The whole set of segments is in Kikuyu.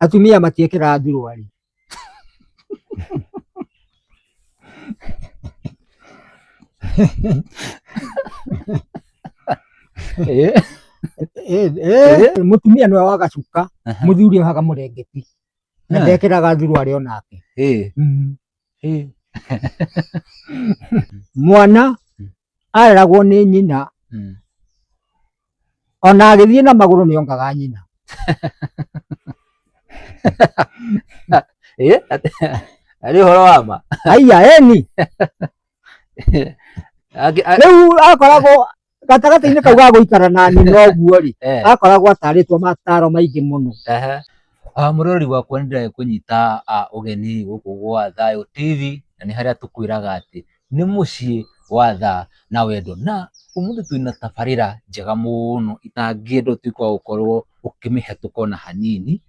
Atumia matiĩkĩraga thuruarĩ. Mũtumia nĩwe waga cuka, mũthuri ohaga mũrengeti na ndekĩraga thuruarĩ onake. Mwana areragwo nĩ nyina ona agĩthiĩ na magũrũ nĩ ongaga nyina. Arĩ ũhoro wa ma. Aiya eni. Rĩu akoragwo gatagatĩ-inĩ kau ga gũikara na nyina ũguo rĩ, akoragwo atarĩtwo mataro maingĩ mũno. Mũroreri wakwa nĩ ndĩragĩkũnyita ũgeni gũkũ gwa Thayũ TV na nĩ harĩa tũkwĩraga atĩ nĩ mũciĩ wa tha na wendo. Na ũmũthĩ twĩna tabarĩra njega mũno itangĩenda ũtuĩke wa gũkorwo ũkĩmĩhetũka ona hanini,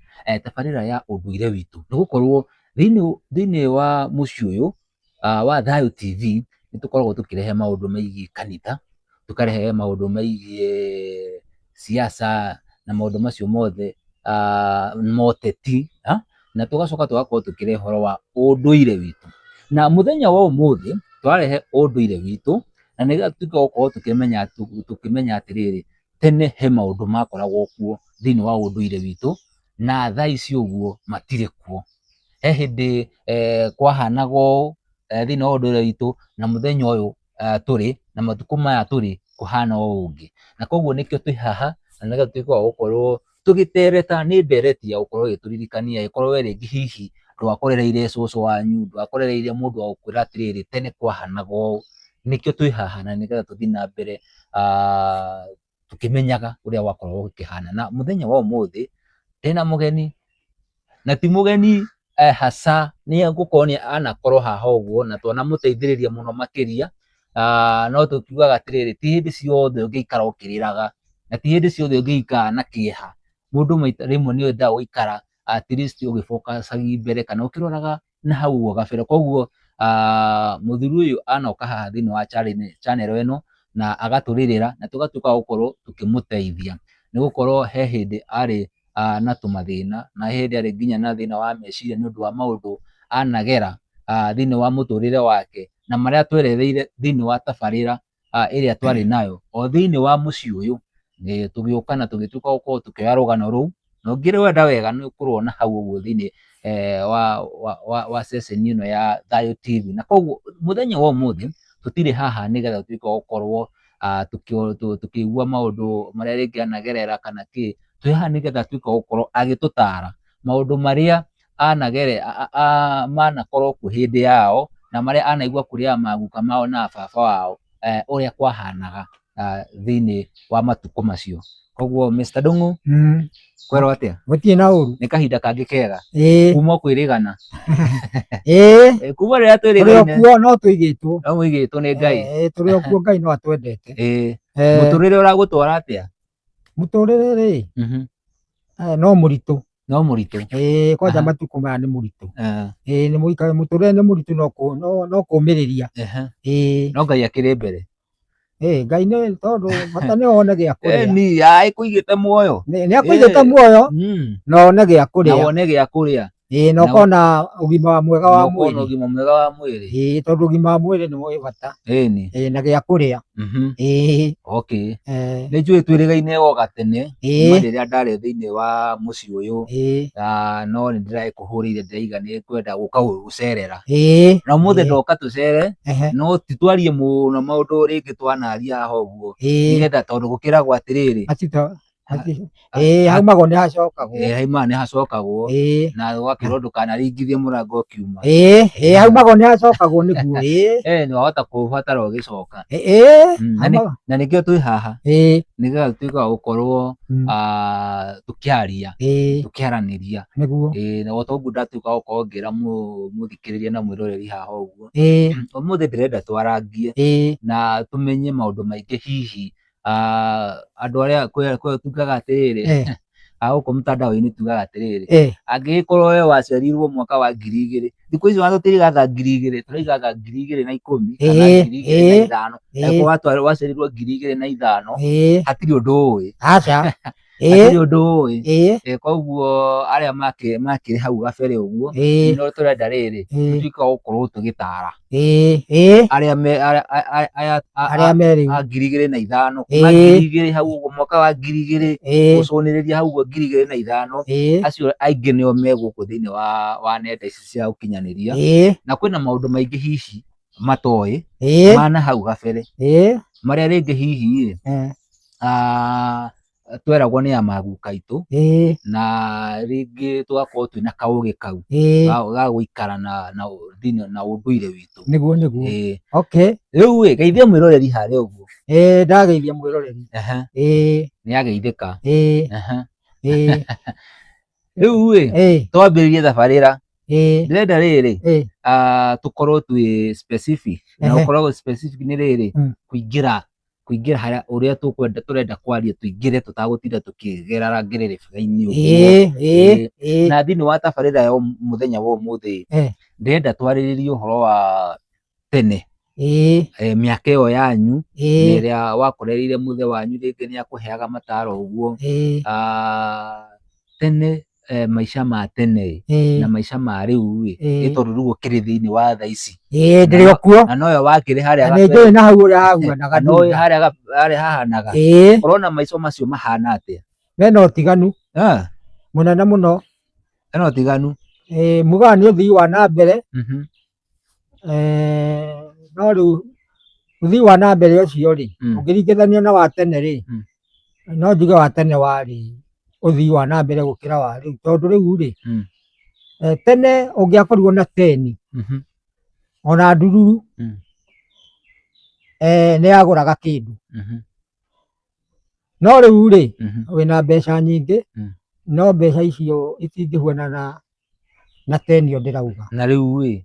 tabarĩra ya ũndũire witũ. Nĩ gũkorwo thĩiniĩ wa mũciĩ ũyũ wa Thayũ TV nĩ tũkoragwo tũkĩrehe maũndũ megiĩ kanitha, tũkarehe maũndũ megiĩ siasa na maũndũ macio mothe ma ũteti, na tũgacoka tũgakorwo tũkĩrehe ũhoro wa ũndũire witũ. Na mũthenya wa ũmũthĩ tũrarehe ũndũire witũ na nĩgetha tũtuĩke a gũkorwo tũkĩmenya atĩrĩrĩ, tene he maũndũ makoragwo kuo thĩiniĩ wa ũndũire witũ na thaa ici ũguo matirĩ kuo. He hĩndĩ kwahanaga ũũ thĩiniĩ wa ũndũire witũ na mũthenya ũyũ tũrĩ na matukũ maya tũrĩ kũhana ũũ ũngĩ. Na koguo nĩkĩo twĩ haha na nĩgetha tũtuĩke a gũkorwo tũgĩtereta, nĩ ndereti ya gũkorwo ĩgĩtũririkania angĩkorwo we rĩngĩ hihi ndwakorereire cũcũ wanyu, ndwakorereire mũndũ wa gũkwĩra atĩrĩrĩ tene kwahanaga ũũ, nĩkĩo twĩ haha na nĩgetha tũthiĩ na mbere tũkĩmenyaga ũrĩa gwakoragwo gũkĩhana. Na mũthenya wa ũmũthĩ ndĩna mũgeni na ti mũgeni hasa nĩ gũkorwo nĩ anakorwo haha ũguo na twanamũteithĩrĩria mũno makĩria, no tũkiugaga atĩrĩrĩ, ti hĩndĩ ciothe ũngĩikara ũkĩrĩraga na ti hĩndĩ ciothe ũngĩikara na kĩeha. Mũndũ maita rĩmwe nĩ endaga gũikara at least ũgĩ focus mbere kana ũkĩroraga na hau ũguo gabere. Koguo mũthuri ũyũ anoka haha thĩiniĩ wa channel ĩno na agatũrĩrĩra na tũgatuĩka a gũkorwo tũkĩmũteithia, nĩ gũkorwo he hĩndĩ arĩ na tũmathĩna na he hĩndĩ arĩ nginya na thĩna wa meciria nĩ ũndũ wa maũndũ anagera thĩiniĩ wa mũtũrĩre wake na marĩa tweretheire thĩiniĩ wa tabarĩra ĩrĩa twarĩ nayo o thĩiniĩ wa mũciĩ ũyũ, tũgĩũka na tũgĩtuĩka gũkorwo tũkĩoya rũgano rũu, na ũngĩrwenda wega nĩ ũkũruona hau ũguo thĩiniĩ wa ceceni ĩno ya Thayũ TV. Na koguo mũthenya wa ũmũthĩ tũtirĩ haha nĩgetha tũtuĩke a gũkorwo tũkĩigua maũndũ marĩa rĩngĩ anagerera kana kĩ, twĩ haha nĩgetha atuĩke wa gũkorwo agĩtũtara maũndũ marĩa manakorwo kuo hĩndĩ yao na marĩa anaigua kũrĩ a maguka mao na baba wao ũrĩa kwahanaga thĩiniĩ wa matukũ macio. Koguo Mr. Ndung'u, kwerwo atĩa? Gũtirĩ na ũru. Nĩ kahinda kangĩ kega kuma kwĩrĩgana. Kuma rĩrĩa Tũrĩ twĩrĩgaine o kuo no tũigĩtwo. No mũigĩtwo nĩ Ngai. Tũrĩ o kuo Ngai no atwendete. Mũtũrĩre ũragũtwara atĩa? Mũtũrĩre rĩ, no mũritũ. No mũritũ. Kwanja matukũ maya nĩ mũritũ. Nĩ mũtũrĩre nĩ mũritũ no kũũmĩrĩria. No Ngai akĩrĩ mbere. Ngai nĩ tondũ bata nĩ wone gĩa kũrĩa. Ĩni, akũigĩte muoyo. Nĩ akũigĩte muoyo na wone gĩa kũrĩa. Na wone gĩa kũrĩa. Na ũkona ũgima mwega wa mwĩrĩ. Na ũkona ũgima mwega wa mwĩrĩ. Tondũ ũgima wa mwĩrĩ nĩ wĩ bata. Na gĩa kũrĩa. Okay. Nĩ njũĩ twĩrĩgaine o gatene kuma rĩrĩa ndarĩ thĩiniĩ wa mũciĩ ũyũ, no nĩ ndĩragĩkũhũrĩire ndĩraiga nĩ ngwenda gũka gũgũcerera. Na ũmũthĩ ndoka tũcere, no ti twarie mũno maũndũ rĩngĩ twanaria haha ũguo, nĩgetha tondũ gũkĩragwo atĩrĩrĩ, Haumagwo nĩ hacokagwo. Haumaga nĩ hacokagwo. Na ũgakĩrwo ndũkanaringithie mũrango ũkiuma. Haumagwo nĩ hacokagwo nĩguo. Nĩ wahota kũbatara ũgĩcoka. Na nĩkĩo twĩ haha, nĩgetha tũtuĩke a gũkorwo tũkĩaria, tũkĩaranĩria. Nĩguo. Na o ta ũguo ndatuĩka wa gũkorwo ngĩra mũthikĩrĩria na mwĩroreri haha ũguo, ũmũthĩ ndĩrenda twarangie na tũmenye maũndũ maingĩ hihi andũ arĩa tugaga atĩrĩrĩ, gũkũ mtandao-inĩ tugaga atĩrĩrĩ, angĩgĩkorwo we waciarirwo mwaka wa 2000, thikũ ici ona tũtiraigaga 2000, tũraigaga 2010 kana 2005. Angĩkorwo waciarirwo 2005, hatirĩ ũndũ ũĩ. Aca. Hatirĩ ũndũ ũĩ. Koguo arĩa makĩrĩ hau gabere ũguo, no tũrenda rĩrĩ, tũtuĩke a gũkorwo tũgĩtara arĩa me arĩa me rĩu a 2005, kuma 2000 hau ũguo, mwaka wa 2000 gũcũnĩrĩria hau ũguo 2005, acio aingĩ nĩo me gũkũ thĩinĩ wa nenda ici cia ũkinyanĩria, na kwĩna maũndũ maingĩ hihi matoĩ mana hau gabere, marĩa rĩngĩ hihi rĩ tweragwo nĩ amaguka aitũ, na rĩngĩ tũgakorwo twĩna kaũgĩ kau ga gũikara na na ũndũire witũ. Nĩguo nĩguo. Okay. Rĩu ĩ geithia mwĩroreri harĩa ũguo. Ndageithia mwĩroreri. Nĩ ageithĩka. Rĩu ĩ twambĩrĩrie thabarĩra, ndĩrenda rĩrĩ tũkorwo twĩ specific, na gũkorwo specific nĩ rĩrĩ, kũingĩra kũingĩra harĩa ũrĩa tũkwenda tũrenda kwaria, tũingĩre tũtagũtinda tũkĩgerara ngererebe-inĩ ũguo. Na thĩinĩ wa tabarĩra ya mũthenya wa ũmũthĩ, ndĩrenda twarĩrĩrie ũhoro wa tene, mĩaka ĩyo yanyu, ĩrĩa wakorereire mũthee wanyu rĩngĩ nĩ akũheaga mataro ũguo. Tene, maica ma tene na maica ma rĩu ĩ, nĩ tondũ rĩu ũkĩrĩ thĩinĩ wa thaa ici. Ndĩrĩ o kuo. Na nowe wakĩrĩ harĩa Na nĩnjũĩ na hau ũrĩa hahuanaga. Na noĩ harĩa hahanaga. Ũrona maica macio mahana atĩa? Mena ũtiganu mũnene mũno. Hena ũtiganu. Mugaga nĩ ũthii wa na mbere, no rĩu ũthii wa na mbere ũcio rĩ, ũngĩringithania na wa tene rĩ, no njuge wa tene warĩ ũthii wa na mbere gũkĩra wa rĩu, tondũ rĩu rĩ, tene ũngĩakorirwo na teni ona ndururu, nĩ yagũraga kĩndũ. No rĩu rĩ, wĩna mbeca nyingĩ, no mbeca icio itingĩhuanana na teni ĩyo ndĩrauga. Na rĩu ĩ,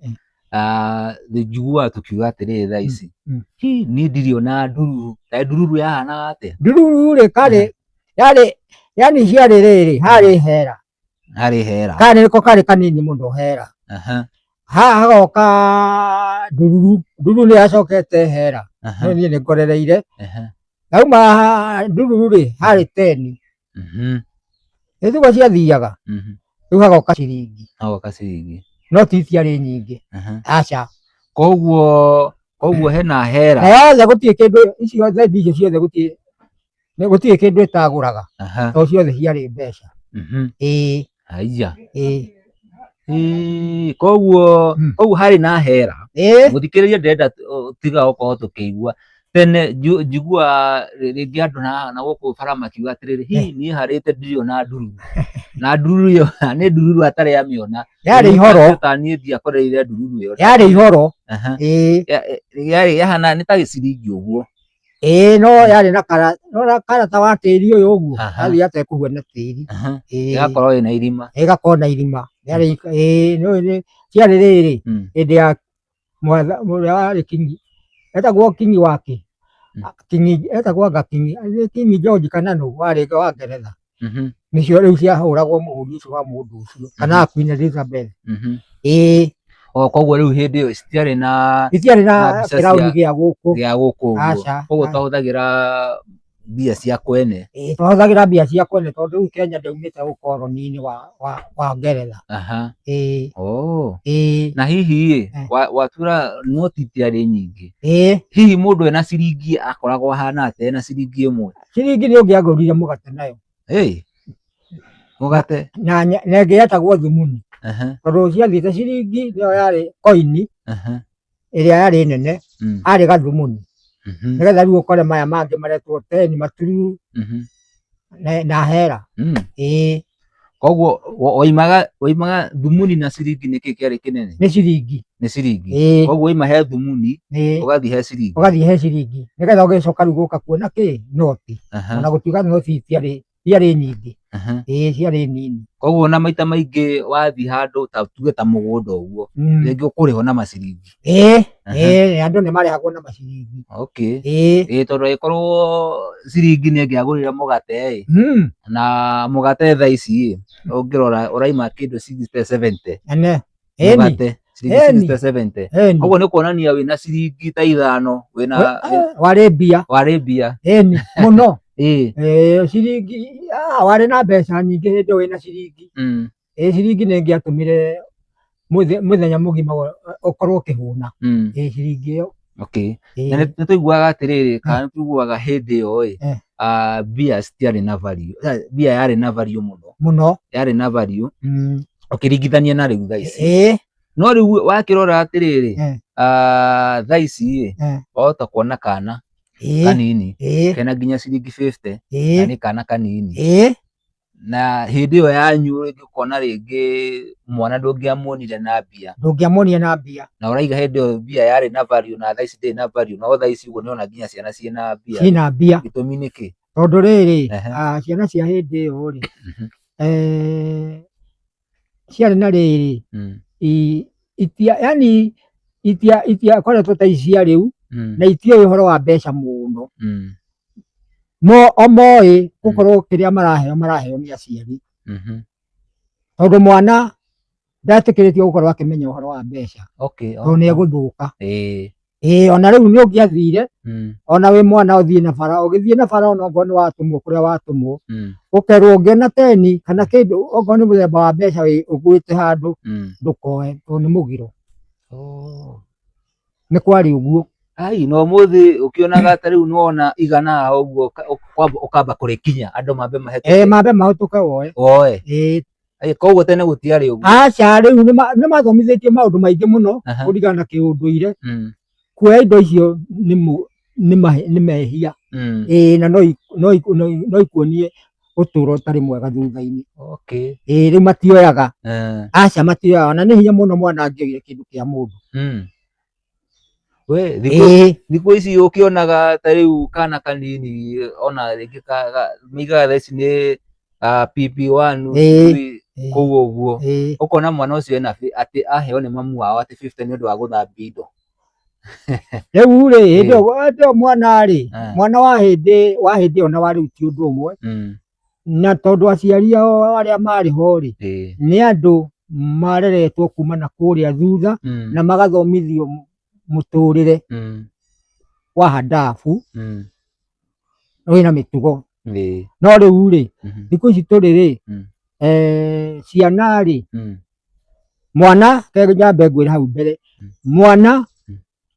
njiguaga tũkiuga atĩrĩrĩ thaa ici, hi niĩ ndirĩ ona ndururu, kaĩ ndururu yahanaga atĩa? Ndururu rĩ, karĩ yarĩ, yani ciarĩ rĩrĩ, harĩ hera. Harĩ hera. Karĩ nĩko karĩ kanini mũno hera. Haha hagoka ndururu, ndururu nĩ yacokete hera. No niĩ nĩ ngorereire. Ndauma ndururu rĩ, harĩ teni. Nĩ thutha ciathiaga. Rĩu hagoka ciringi. Hagoka ciringi. No ti ciarĩ nyingĩ. Aca. Koguo hena hera. Na yothe gũtirĩ kĩndũ, icio thendi icio ciothe gũtirĩ kĩndũ ĩtagũraga. Tondũ ciothe ciarĩ mbeca. Haiya. Koguo harĩ na hera. Mũthikĩrĩria ndĩrenda tiga gũkorwo tũkĩigua tene, njiguaga rĩngĩ andũ na gũkũ bara makiuga atĩrĩrĩ, hihi niĩ harĩte ndirĩ ona ndururu, na ndururu ĩyo nĩ ndururu atarĩ amĩona. Yarĩ ihoro. Ta niĩ ndiakorereire ndururu ĩyo. Yarĩ ihoro. Yarĩ yahana nĩ ta gĩciringi ũguo. No yarĩ na kara, no karata wa tĩri ũyũ ũguo, yathiaga ta ĩkũhuana tĩri. Ĩgakorwo ĩna irima. Ĩgakorwo na irima. Yarĩ, nĩ ciarĩ rĩrĩ, hĩndĩ ya mwatha ũrĩa warĩ kingi, etagwo kingi wake. Kingi, etagwo anga kingi, nĩ Kingi George kana nũ warĩ wa Ngeretha. Nĩcio rĩu ciahũragwo mũhũri ũcio wa mũndũ ũcio, kana Queen Elizabeth. Koguo rĩu hĩndĩ ĩyo citiarĩ na itiarĩ na kĩrauni gĩa gũkũ. Gĩa gũkũ ũguo. Koguo twahũthagĩra mbia cia kwene. Twahũthagĩra mbia cia kwene tondũ rĩu Kenya ndĩaumĩte ũkoroni-inĩ wa Ngeretha. Na hihi watura noti itiarĩ nyingĩ. Hihi mũndũ ena ciringi akoragwo ahana atĩa ena ciringi ĩmwe? Ciringi nĩ ũngĩagũrire mũgate nayo. Mũgate. Na ĩngĩ yetagwo thumuni. Tondũ ciathiĩte ciringi nĩyo yarĩ koini ĩrĩa yarĩ nene, arĩ gathumuni. Nĩgetha rĩu ũkore maya mangĩ maretwo teni, matururu na hera. Koguo waimaga thumuni na ciringi nĩkĩ kĩarĩ kĩnene? Nĩ ciringi. Nĩ ciringi. Koguo waima he thumuni, ũgathiĩ he ciringi. Ũgathiĩ he ciringi. Nĩgetha ũgĩcoka rĩu gũka kuona kĩ? Noti. Ona gũtuĩka noti itiarĩ nyingĩ. Ciarĩ nini. Koguo na maita maingĩ wathiĩ handũ ta tuge ta mũgũnda ũguo, rĩngĩ ũkũrĩhwo na maciringi. Andũ nĩ marĩhagwo na maciringi. Tondũ angĩkorwo ciringi nĩ ĩngĩagũrire mũgate ĩ, na mũgate thaa ici ĩ, ũngĩrora ũraima kĩndũ 60 70. Mũgate ciringi 60 70. Koguo nĩ kuonania wĩna ciringi ta ithano, wĩna warĩ mbia. Warĩ mbia. Mũno. Ĩĩ. Eh, ciringi warĩ na mbeca nyingĩ hĩndĩ ĩyo wĩna ciringi. Ĩ ciringi nĩ ĩngĩatũmire mũthenya mũgima ũkorwo ũkĩhũna. Ĩ ciringi ĩyo. Okay. Ĩ. Na nĩ tũiguaga atĩrĩrĩ, kana nĩ tũiguaga hĩndĩ ĩyo ĩ, Eh. mbia citiarĩ na value. Mbia yarĩ na value mũno. Mũno. Yarĩ na value ũkĩringithania na rĩu thaa ici. Ĩ. No rĩu wakĩrora atĩrĩrĩ, Eh. thaa ici ĩ, Eh. wahota kuona kana Ĩ. kanini Ĩ. kena nginya ciringi 50 na Ĩ. nĩ kana kanini. Ĩ. Na hĩndĩ ĩyo yanyu rĩngĩ ũkona rĩngĩ mwana ndũngĩamuonire na mbia. Ndũngĩamuonire na mbia. Na ũraiga hĩndĩ ĩyo mbia yarĩ na value na thaa ici ndĩrĩ na value, no thaa ici ũguo nĩũrona nginya ciana ciĩna mbia. Ciĩna mbia. Gĩtũmi nĩ kĩ? Tondũ rĩrĩ, Ehe. ciana cia hĩndĩ ĩyo rĩ, ciarĩ na rĩrĩ, itia, yani itia itiakoretwo ta ici cia rĩu, na itiũĩ ũhoro wa mbeca mũno. Mo o moĩ gũkorwo kĩrĩa maraheo maraheo nĩ aciari. Tondũ mwana ndetĩkĩrĩtio gũkorwo akĩmenya ũhoro wa mbeca. Tondũ nĩ egũthũka. Ĩĩ, ona rĩu nĩ ũngĩathire, ona wĩ mwana ũthiĩ na bara, ũgĩthiĩ na bara ona okorwo nĩ watũmwo kũrĩa watũmwo, ũkerwo ũngĩona teni kana kĩndũ okorwo nĩ mũthemba wa mbeca ũgwĩte handũ, ndũkoe tondũ nĩ mũgiro. Nĩ kwarĩ ũguo. Ai, na ũmũthĩ ũkĩonaga ta rĩu nĩwona igana haha ũguo ũkamba kũrĩkinya andũ mambe mahĩtũke. Ĩĩ, mambe mahĩtũke woe. Woe. Ĩĩ. Ai, koguo tene gũtiarĩ ũguo. Aca, rĩu nĩ mathomithĩtio maũndũ maingĩ mũno kũringana na kĩũndũire. Kuoya indo icio nĩ mehia. Ĩĩ, na no ikuonie ũtũro ũtarĩ mwega thutha-inĩ. Ĩĩ, rĩu matioyaga. Aca, matioyaga. Na nĩ hinya mũno mwana angĩoire kĩndũ kĩa mũndũ. We, Ĩĩ. thikũ ici ũkĩonaga ta rĩu kana kanini ona rĩngĩ maigaga thaa ici nĩ PP1 Ĩĩ. kũu ũguo. Ĩĩ. Ũkona mwana ũcio ena atĩ aheo nĩ mamu wao atĩ 50 nĩ ũndũ wa gũthambia indo. Rĩu rĩ, hĩndĩ ĩyo mwana rĩ, mwana wa hĩndĩ wa hĩndĩ ĩyo na wa rĩu ti ũndũ ũmwe. Na tondũ aciari ao arĩa marĩ ho rĩ, nĩ andũ mareretwo kuma na kũrĩa thutha na magathomithio mũtũrĩre wa handabu wĩna mĩtugo. No rĩu rĩ, thikũ ici tũrĩ rĩ, ciana rĩ, mwana ke nyambe ngwĩre hau mbere, mwana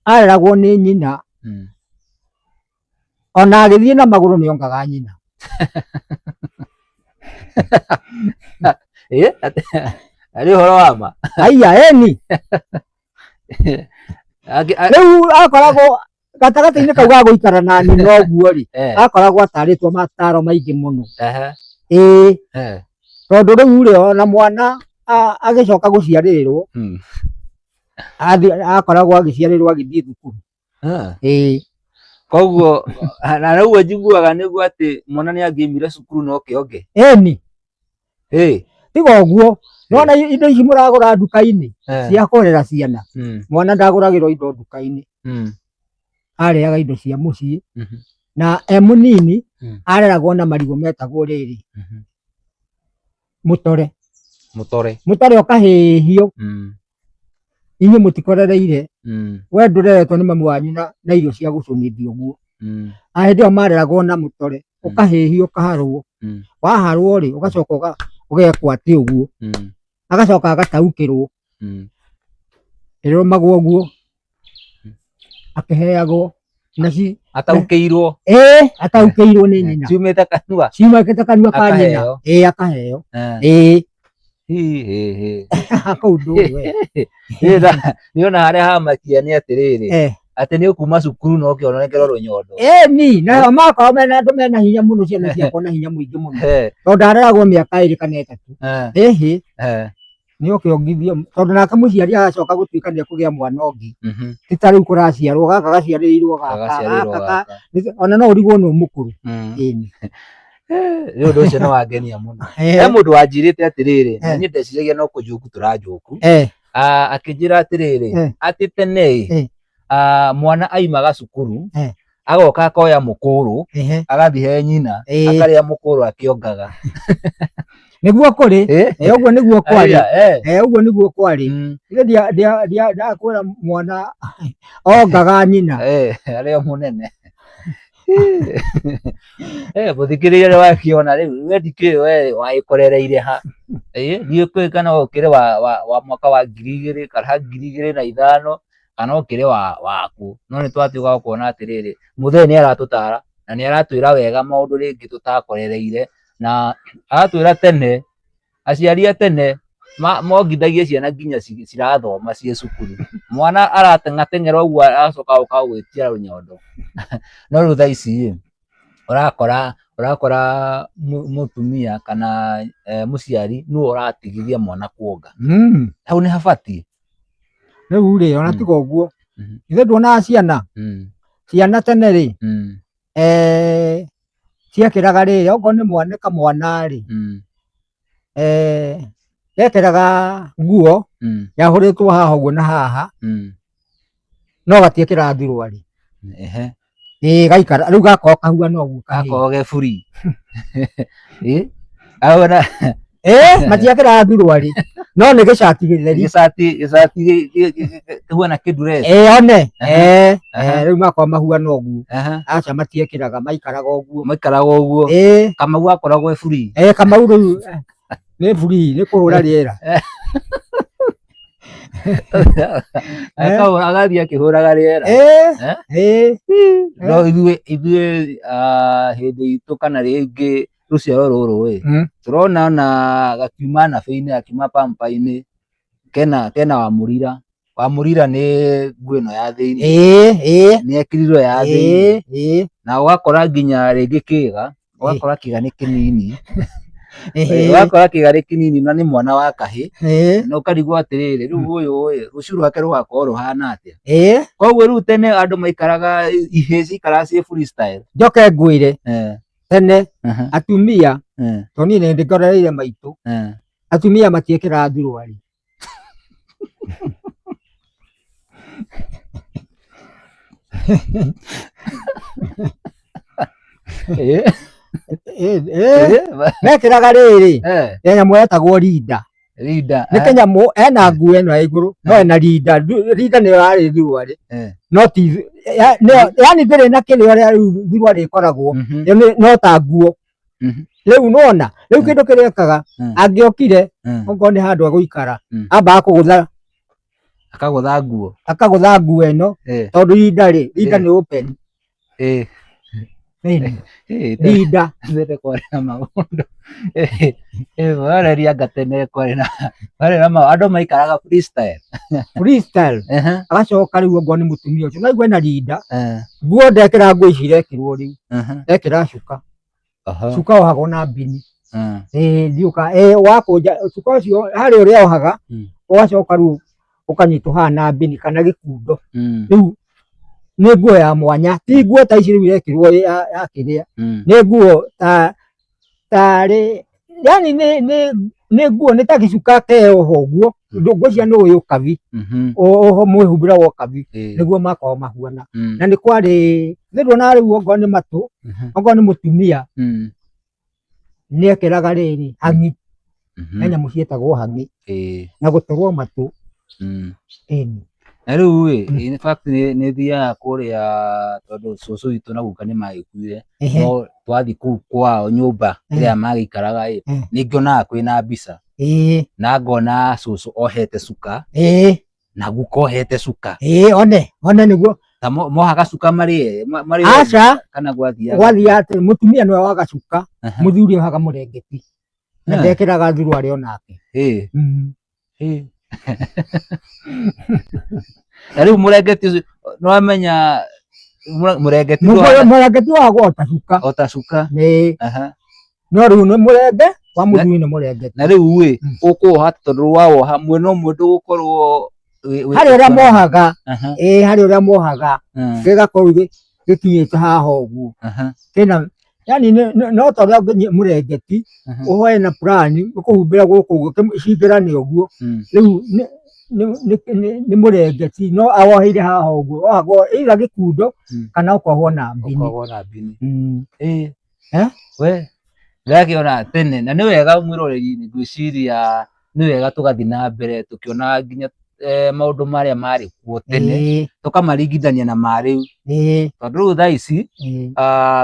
areragwo nĩ nyina, ona agĩthiĩ na magũrũ nĩ ongaga nyina. Arĩ ũhoro wa ma. Aya, eni. Rĩu akoragwo gatagatĩ-inĩ kau ga gũikara na nyina ũguo rĩ, akoragwo atarĩtwo mataro maingĩ mũno. Ĩĩ, tondũ rĩu rĩ, ona mwana agĩcoka gũciarĩrĩrwo, akoragwo agĩciarĩrwo agĩthiĩ thukuru. Ĩĩ. Koguo na rĩu njiguaga nĩguo atĩ mwana nĩ angĩaumire cukuru no kĩonge. Ĩni. Ĩĩ. Tiga ũguo, nona indo ici mũragũra nduka-inĩ cia kũrera ciana, mwana ndagũragĩrwo indo nduka-inĩ. Arĩaga indo cia mũciĩ na e mũnini areragwo na marigũ metagwo rĩrĩ, mũtore. Mũtore. Mũtore ũkahĩhio. Inyuĩ mũtikorereire. We ndũreretwo nĩ mamu wanyu na irio cia gũcũnithio ũguo. Hĩndĩ ĩyo mareragwo na mũtore, ũkahĩhio ũkaharwo. Waharwo rĩ, ũgacoka ũgekwo atĩ ũguo. Agacoka agataũkĩrwo. Ĩrũmagwo ũguo. Akĩheagwo. Ataũkĩirwo. Ĩĩ, ataũkĩirwo nĩ nyina. Ciumĩte kanua. Ciumĩte kanua ka nyina. Ĩĩ, akaheo. Ĩĩ. Kũu ndũĩ we. Nĩona harĩa hamakia nĩ atĩrĩrĩ, atĩ nĩ ũkuma cukuru na ũke ũnengerwo rũnyondo. Ĩni, na makoragwo mena andũ mena hinya mũno, ciana ciakwa na hinya mũingĩ mũno. Tondũ ndareragwo mĩaka 2 kana 3. Ĩhĩ. Nĩ oke ongithio, tondũ nake mũciari agacoka gũtuĩka nĩ ekũgĩa mwana ũngĩ. Ti ta rĩu kũraciarwo, gaka gaciarĩirwo gaka, ona no ũrigwo nĩ mũkũrũ. Ĩni. Nĩ ũndũ ũcio nĩ wangenia mũno. He mũndũ wanjĩrĩte atĩrĩrĩ, na niĩ ndeciragia no kũnjũku tũranjũku. Akĩnjĩra atĩrĩrĩ, atĩ tene ĩ, mwana aimaga cukuru, agoka akoya mũkũrũ, agathiĩ he nyina, akarĩa mũkũrũ akĩongaga. Nĩguo kũrĩ, ũguo nĩguo kwarĩ. Ũguo nĩguo kwarĩ. Ndakwĩra mwana ongaga nyina. Arĩ o mũnene. Eh, mũthikĩrĩria nĩ wakiona rĩu we ndikĩũĩ we wagĩkorereire ha. Ĩĩ ndiũĩ kana ũkĩrĩ wa mwaka wa 2000 kana 2005 kana ũkĩrĩ waku, no nĩ twatuĩka wa kuona atĩrĩrĩ, mũthee nĩ aratũtara na nĩ aratwĩra wega maũndũ rĩngĩ tũtakorereire, na aratwĩra tene, aciari a tene mongithagia ciana nginya cirathoma ciĩ cukuru, mwana arateng'ateng'era ũguo aracoka agoka gũgwĩtia rũnyondo. No rĩu thaa ici ĩ, ũrakora mũtumia kana mũciari nĩwe ũratigithia mwana kuonga. Hau nĩ habatiĩ? Rĩu rĩ, ona tiga ũguo, ithuĩ nduonaga ciana, ciana tene rĩ, ciekĩraga rĩrĩ, okorwo nĩ mwana kamwana rĩ, gekĩraga nguo yahũrĩtwo haha ũguo na haha, no gatiĩkĩraga thuruarĩ. Ĩĩ gaikara rĩu gakorwo kahuana ũguo kahĩĩ. Gakoragwo ge free. Ĩ ahona Ĩĩ matiekĩraga thuruarĩ no nĩ gĩcati gĩtheri. Gĩcati gĩcati kĩhuana kĩndureci. Ĩĩ one ĩĩ rĩu makorwo mahuana ũguo. Aca matiekĩraga maikaraga ũguo. Maikaraga ũguo. Ĩĩ. Kamau akoragwo e free. Ĩĩ Kamau rĩu nĩ free nĩ kũhũra rĩera. Agathiĩ akĩhũraga rĩera. Ĩĩ. No ithuĩ hĩndĩ itũ kana rĩngĩ rũciaro rũrũ ĩ, tũrona ona gakiuma nabĩ-inĩ gakiuma pamper-inĩ kena wamũrira. Wamũrira nĩ nguo ĩno ya thĩiniĩ. Ĩĩ. Nĩ ekĩrirwo ya thĩiniĩ. Na ũgakora nginya rĩngĩ kĩga, ũgakora kĩga nĩ kĩnini. Ũgakora kĩga nĩ kĩnini na nĩ mwana wa kahĩĩ. Na ũkarigwo atĩrĩrĩ, rĩu ũyũ ĩ, rũciũ rwake rũgakorwo rũhana atĩa? Koguo rĩu tene andũ maikaraga, ihĩĩ ciaikaraga ciĩ freestyle. Njoke ngwĩre, tene atumia, tondũ niĩ nĩ ngorereire maitũ, atumia matiĩkĩraga thuruarĩ. Mekĩraga rĩrĩ, he nyamũ yetagwo rinda. Rinda. Nĩ kĩnyamũ ena nguo ĩno ya igũrũ no ena rinda. Rinda nĩyo yarĩ thuruarĩ no ti yani ndĩrĩ na kĩrĩa ũrĩa rĩu thuruarĩ ĩkoragwo, no ta nguo. Rĩu nĩwona, rĩu kĩndũ kĩrĩa ekaga angĩokire okorwo nĩ handũ egũikara ambaga kũgũtha Akagũtha nguo. Akagũtha nguo ĩno tondũ rinda rĩ, rinda nĩ open. Rinda. Tene kwarĩ na maũndũ. Wareria anga tene kwarĩ na maũndũ andũ maikaraga freestyle. Freestyle. Agacoka rĩu okorwo nĩ mũtumia ũcio, no aigue ena rinda, nguo ndekĩraga nguo ici irekĩrwo rĩu, ekĩraga cuka. Cuka wohagwo na mbini. Ĩĩ ndiũka wakũnja cuka ũcio harĩ ũrĩa ohaga, ũgacoka rĩu ũkanyitwo haha na mbini kana gĩkundo. Rĩu nĩ nguo ya mwanya, ti nguo ta ici rĩu irekĩrwo ya kĩrĩa, nĩ nguo ta tarĩ yani nĩ nguo nĩ ta gĩcuka keoha ũguo, ngwĩciria nĩ ũĩ ũkabi, oho mwĩhumbĩre wa ũkabi nĩguo makoragwo mahuana. Na nĩ kwarĩ nĩ nduonaga rĩu okorwo nĩ matũ, okorwo nĩ mũtumia nĩ ekĩraga rĩrĩ hang'i, he nyamũ ciĩtagwo hang'i na gũtũrwo matũ. Ĩni. Na rĩu ĩ, in fact nĩ thiaga kũrĩa tondũ cũcũ witũ na guka nĩ magĩkuire, no twathiĩ kũu kwao nyũmba ĩrĩa magĩikaraga ĩ, nĩ ngĩonaga kwĩna mbica na ngona cũcũ ohete cuka na guka ohete cuka. Ĩĩ one, one nĩguo. Ta mohaga cuka marĩ erĩ, marĩ Aca. Kana gwathiaga? Gwathiaga atĩ mũtumia nĩwe waga cuka, mũthuri ohaga mũrengeti. Na ndekĩraga thuruarĩ onake. Na rĩu mũrengeti ũcio nĩwamenya mũrengeti Mũrengeti wagwo o ta cuka. O ta cuka. Ĩĩ. No rĩu nĩ mũrenge wa mũthuri nĩ mũrengeti. Na rĩu ĩ, ũkũwoha tondũ wawoha mwena ũmwe ndũgũkorwo Harĩ ũrĩa mohaga, ĩĩ harĩ ũrĩa mohaga, gĩgakorwo gĩkinyĩte haha ũguo. Kĩna yani no ta ũrĩa mũrengeti ũhoe na plan ũkũhumbĩra gũkũ ũguo cingĩrane ũguo. Rĩu nĩ mũrengeti no awoheire haha ũguo, wohagwo either gĩkundo kana ũkohwo na mbini. Ũkohwo na mbini. We ndĩrakĩona tene na nĩ wega mwĩroreri, ngwĩciria nĩ wega tũgathiĩ na mbere tũkĩonaga nginya Maũndũ marĩa marĩ kuo tene tũkamaringithania na ma rĩu, tondũ rĩu thaa ici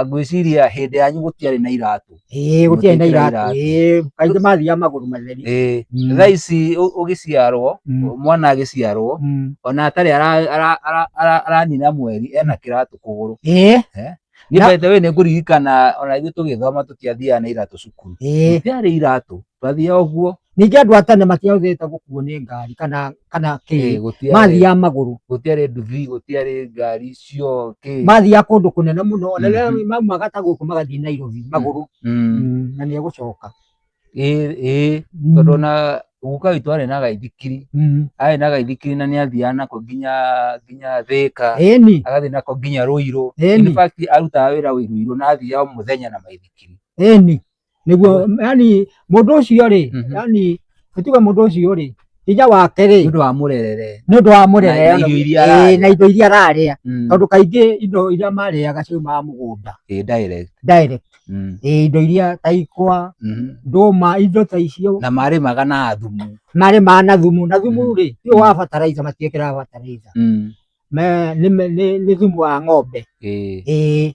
ngwĩciria hĩndĩ yanyu gũtiarĩ na iratũ. Ĩĩ, gũtiarĩ na Mũtiĩkĩra iratũ. iratũ. Ĩĩ, kaingĩ mathiaga magũrũ matheri. Thaa ici ũgĩciarwo, mwana agĩciarwo, ona atarĩ aranina mweri ena kĩratũ kũgũrũ. Niĩ by the way nĩ ngũririkana ona ithuĩ tũgĩthoma tũtiathiaga na iratũ cukuru. Gũtiarĩ iratũ, twathiaga ũguo. Ningĩ andũ a tene matiahũthĩrĩte gũkuo nĩ ngari kana kĩ, Gũtiarĩ, mathiaga magũrũ. Gũtiarĩ nduthi, gũtiarĩ ngari icio kĩ. Mathiaga kũndũ kũnene mũno, ona rĩrĩa maumaga ta gũkũ magathiĩ Nairobi magũrũ. Na nĩ egũcoka. Ĩĩ, tondũ ona guka witũ arĩ na gaithikiri, arĩ na gaithikiri na nĩ athiaga nako nginya Thĩka, agathiĩ nako nginya Ruiru. In fact arutaga wĩra Ruiru na athiaga o mũthenya na maithikiri. Ĩni, nĩguo, yani mũndũ ũcio rĩ, yani nĩtuge mũndũ ũcio rĩ, hinya wake rĩ, nĩ ũndũ wa mũrerere. Nĩ ũndũ wa mũrerere. Na irio iria ararĩa. Na indo iria ararĩa, tondũ kaingĩ indo iria marĩaga ciumaga mũgũnda. Ĩĩ, direct. Direct. Ĩĩ, indo iria ta ikwa, ndũma, indo ta icio. Na marĩmaga na thumu. Marĩmaga na thumu, na thumu rĩ, ti wa bataraitha, matiĩkĩraga bataraitha. Nĩ thumu wa ng'ombe. Ĩĩ.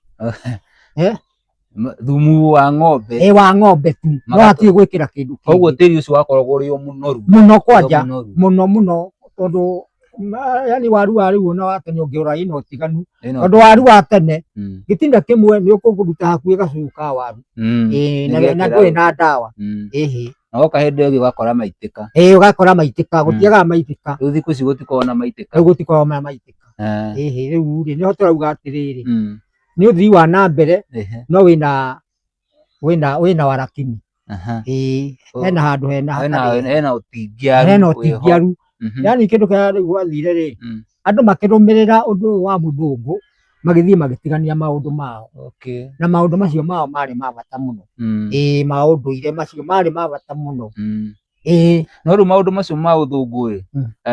Thumu wa ng'ombe. Ĩĩ, wa ng'ombe tu, no hatirĩ gwĩkĩra kĩndũ kĩngĩ. Koguo tĩri ũcio wakoragwo ũrĩ o mũnoru. Mũno kwanja, mũno mũno, tondũ yani waru wa rĩu ona wa tene ũngĩrora ĩna ũtiganu, tondũ waru wa tene gĩtina kĩmwe nĩ ũkũruta hakuhĩ gacuku ka waru. Ĩĩ, na ndũrĩ na ndawa. Ĩhĩ. Na woka hĩndĩ ĩyo ĩngĩ ũgakora maitĩka. Ĩĩ, ũgakora maitĩka, gũtiagaga maitĩka. Rĩu thikũ ici gũtikoragwo na maitĩka. Rĩu gũtikoragwo na maitĩka. Ĩhĩ, rĩu rĩ, nĩho tũrauga atĩrĩrĩ, nĩ ũthii wa na mbere, no wĩna warakini. Ĩĩ, hena handũ hena hatarĩ. Hena ũtingiaru. Hena ũtingiaru. Yani kĩndũ kĩrĩa rĩu gwathire rĩ, andũ makĩrũmĩrĩra ũndũ ũyũ wa mũthũngũ, magĩthiĩ magĩtigania maũndũ mao. Na maũndũ macio mao marĩ ma bata mũno. Ĩĩ, ma ũndũire macio marĩ ma bata mũno. Ĩĩ. No rĩu maũndũ macio ma ũthũngũ ĩ,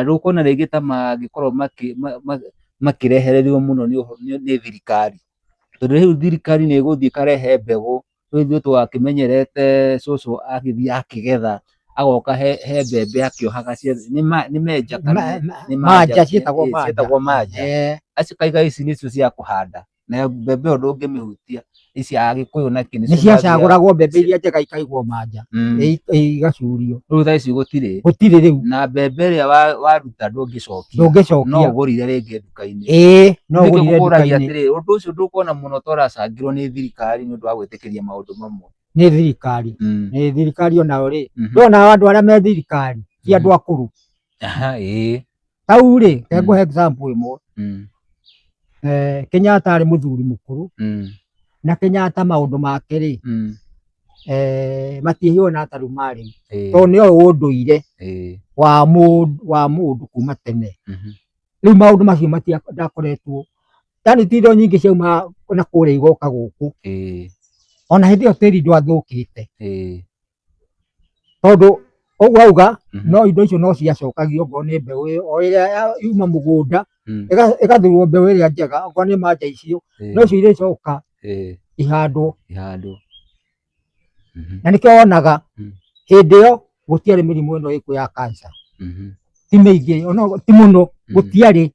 ndũkuona rĩngĩ ta mangĩkorwo makĩrehererio mũno nĩ thirikari, tondũ rĩu thirikari nĩ ĩgũthiĩ ĩkarehe mbegũ. Rĩu ithuĩ twakĩmenyerete cũcũ agĩthiĩ akĩgetha, agoka he mbembe akĩohaga cia nĩ menja kana nĩ manja, ciĩtagwo manja. Ciĩtagwo manja. Acikaiga ici nĩcio cia kũhanda, na mbembe ĩyo ndũngĩmĩhutia, ici Agĩkũyũ na kĩ. Nĩ ciacagũragwo mbembe iria njega ikaigwo manja, igacurio. Rĩu thaa ici gũtirĩ. Gũtirĩ rĩu. Na mbembe ĩrĩa waruta ndũngĩcokia. Ndũngĩcokia. No ũgũrire rĩngĩ nduka-inĩ. Ĩĩ, no Nĩkĩo ũgũrire ngũkũragia nduka-inĩ. atĩrĩrĩ, ũndũ ũcio ndũkuona mũno ta ũracangĩrwo nĩ thirikari nĩ ũndũ wa gwĩtĩkĩria maũndũ mamwe? Nĩ thirikari. Nĩ thirikari onayo rĩ, ndona andũ arĩa me thirikari ti andũ akũrũ. Aha, ĩĩ. Tau rĩ, reke ngũhe example ĩmwe. Kenyatta arĩ mũthuri mũkũrũ, na Kenyatta maũndũ make rĩ, matihiana ta rĩu ma rĩu, tondũ nĩoĩ ũndũire wa mũndũ kuma tene. Rĩu maũndũ macio ndakoretwo, yani ti indo nyingĩ ciaumaga na kũrĩa igoka gũkũ. Ona hĩndĩ ĩyo tĩri ndwathũkĩte. Tondũ ũguo auga, no indo icio no ciacokagio, okorwo nĩ mbeũ ĩyo o ĩrĩa yuma mũgũnda, ĩgathurwo mbeũ ĩrĩa njega, okorwo nĩ manja icio, no icio irĩcoka ihandwo. Ihandwo. Na nĩkĩo wonaga hĩndĩ ĩyo gũtiarĩ mĩrimũ ĩno ĩkuo ya cancer. Ti mĩingĩ, ona ti mũno, gũtiarĩ.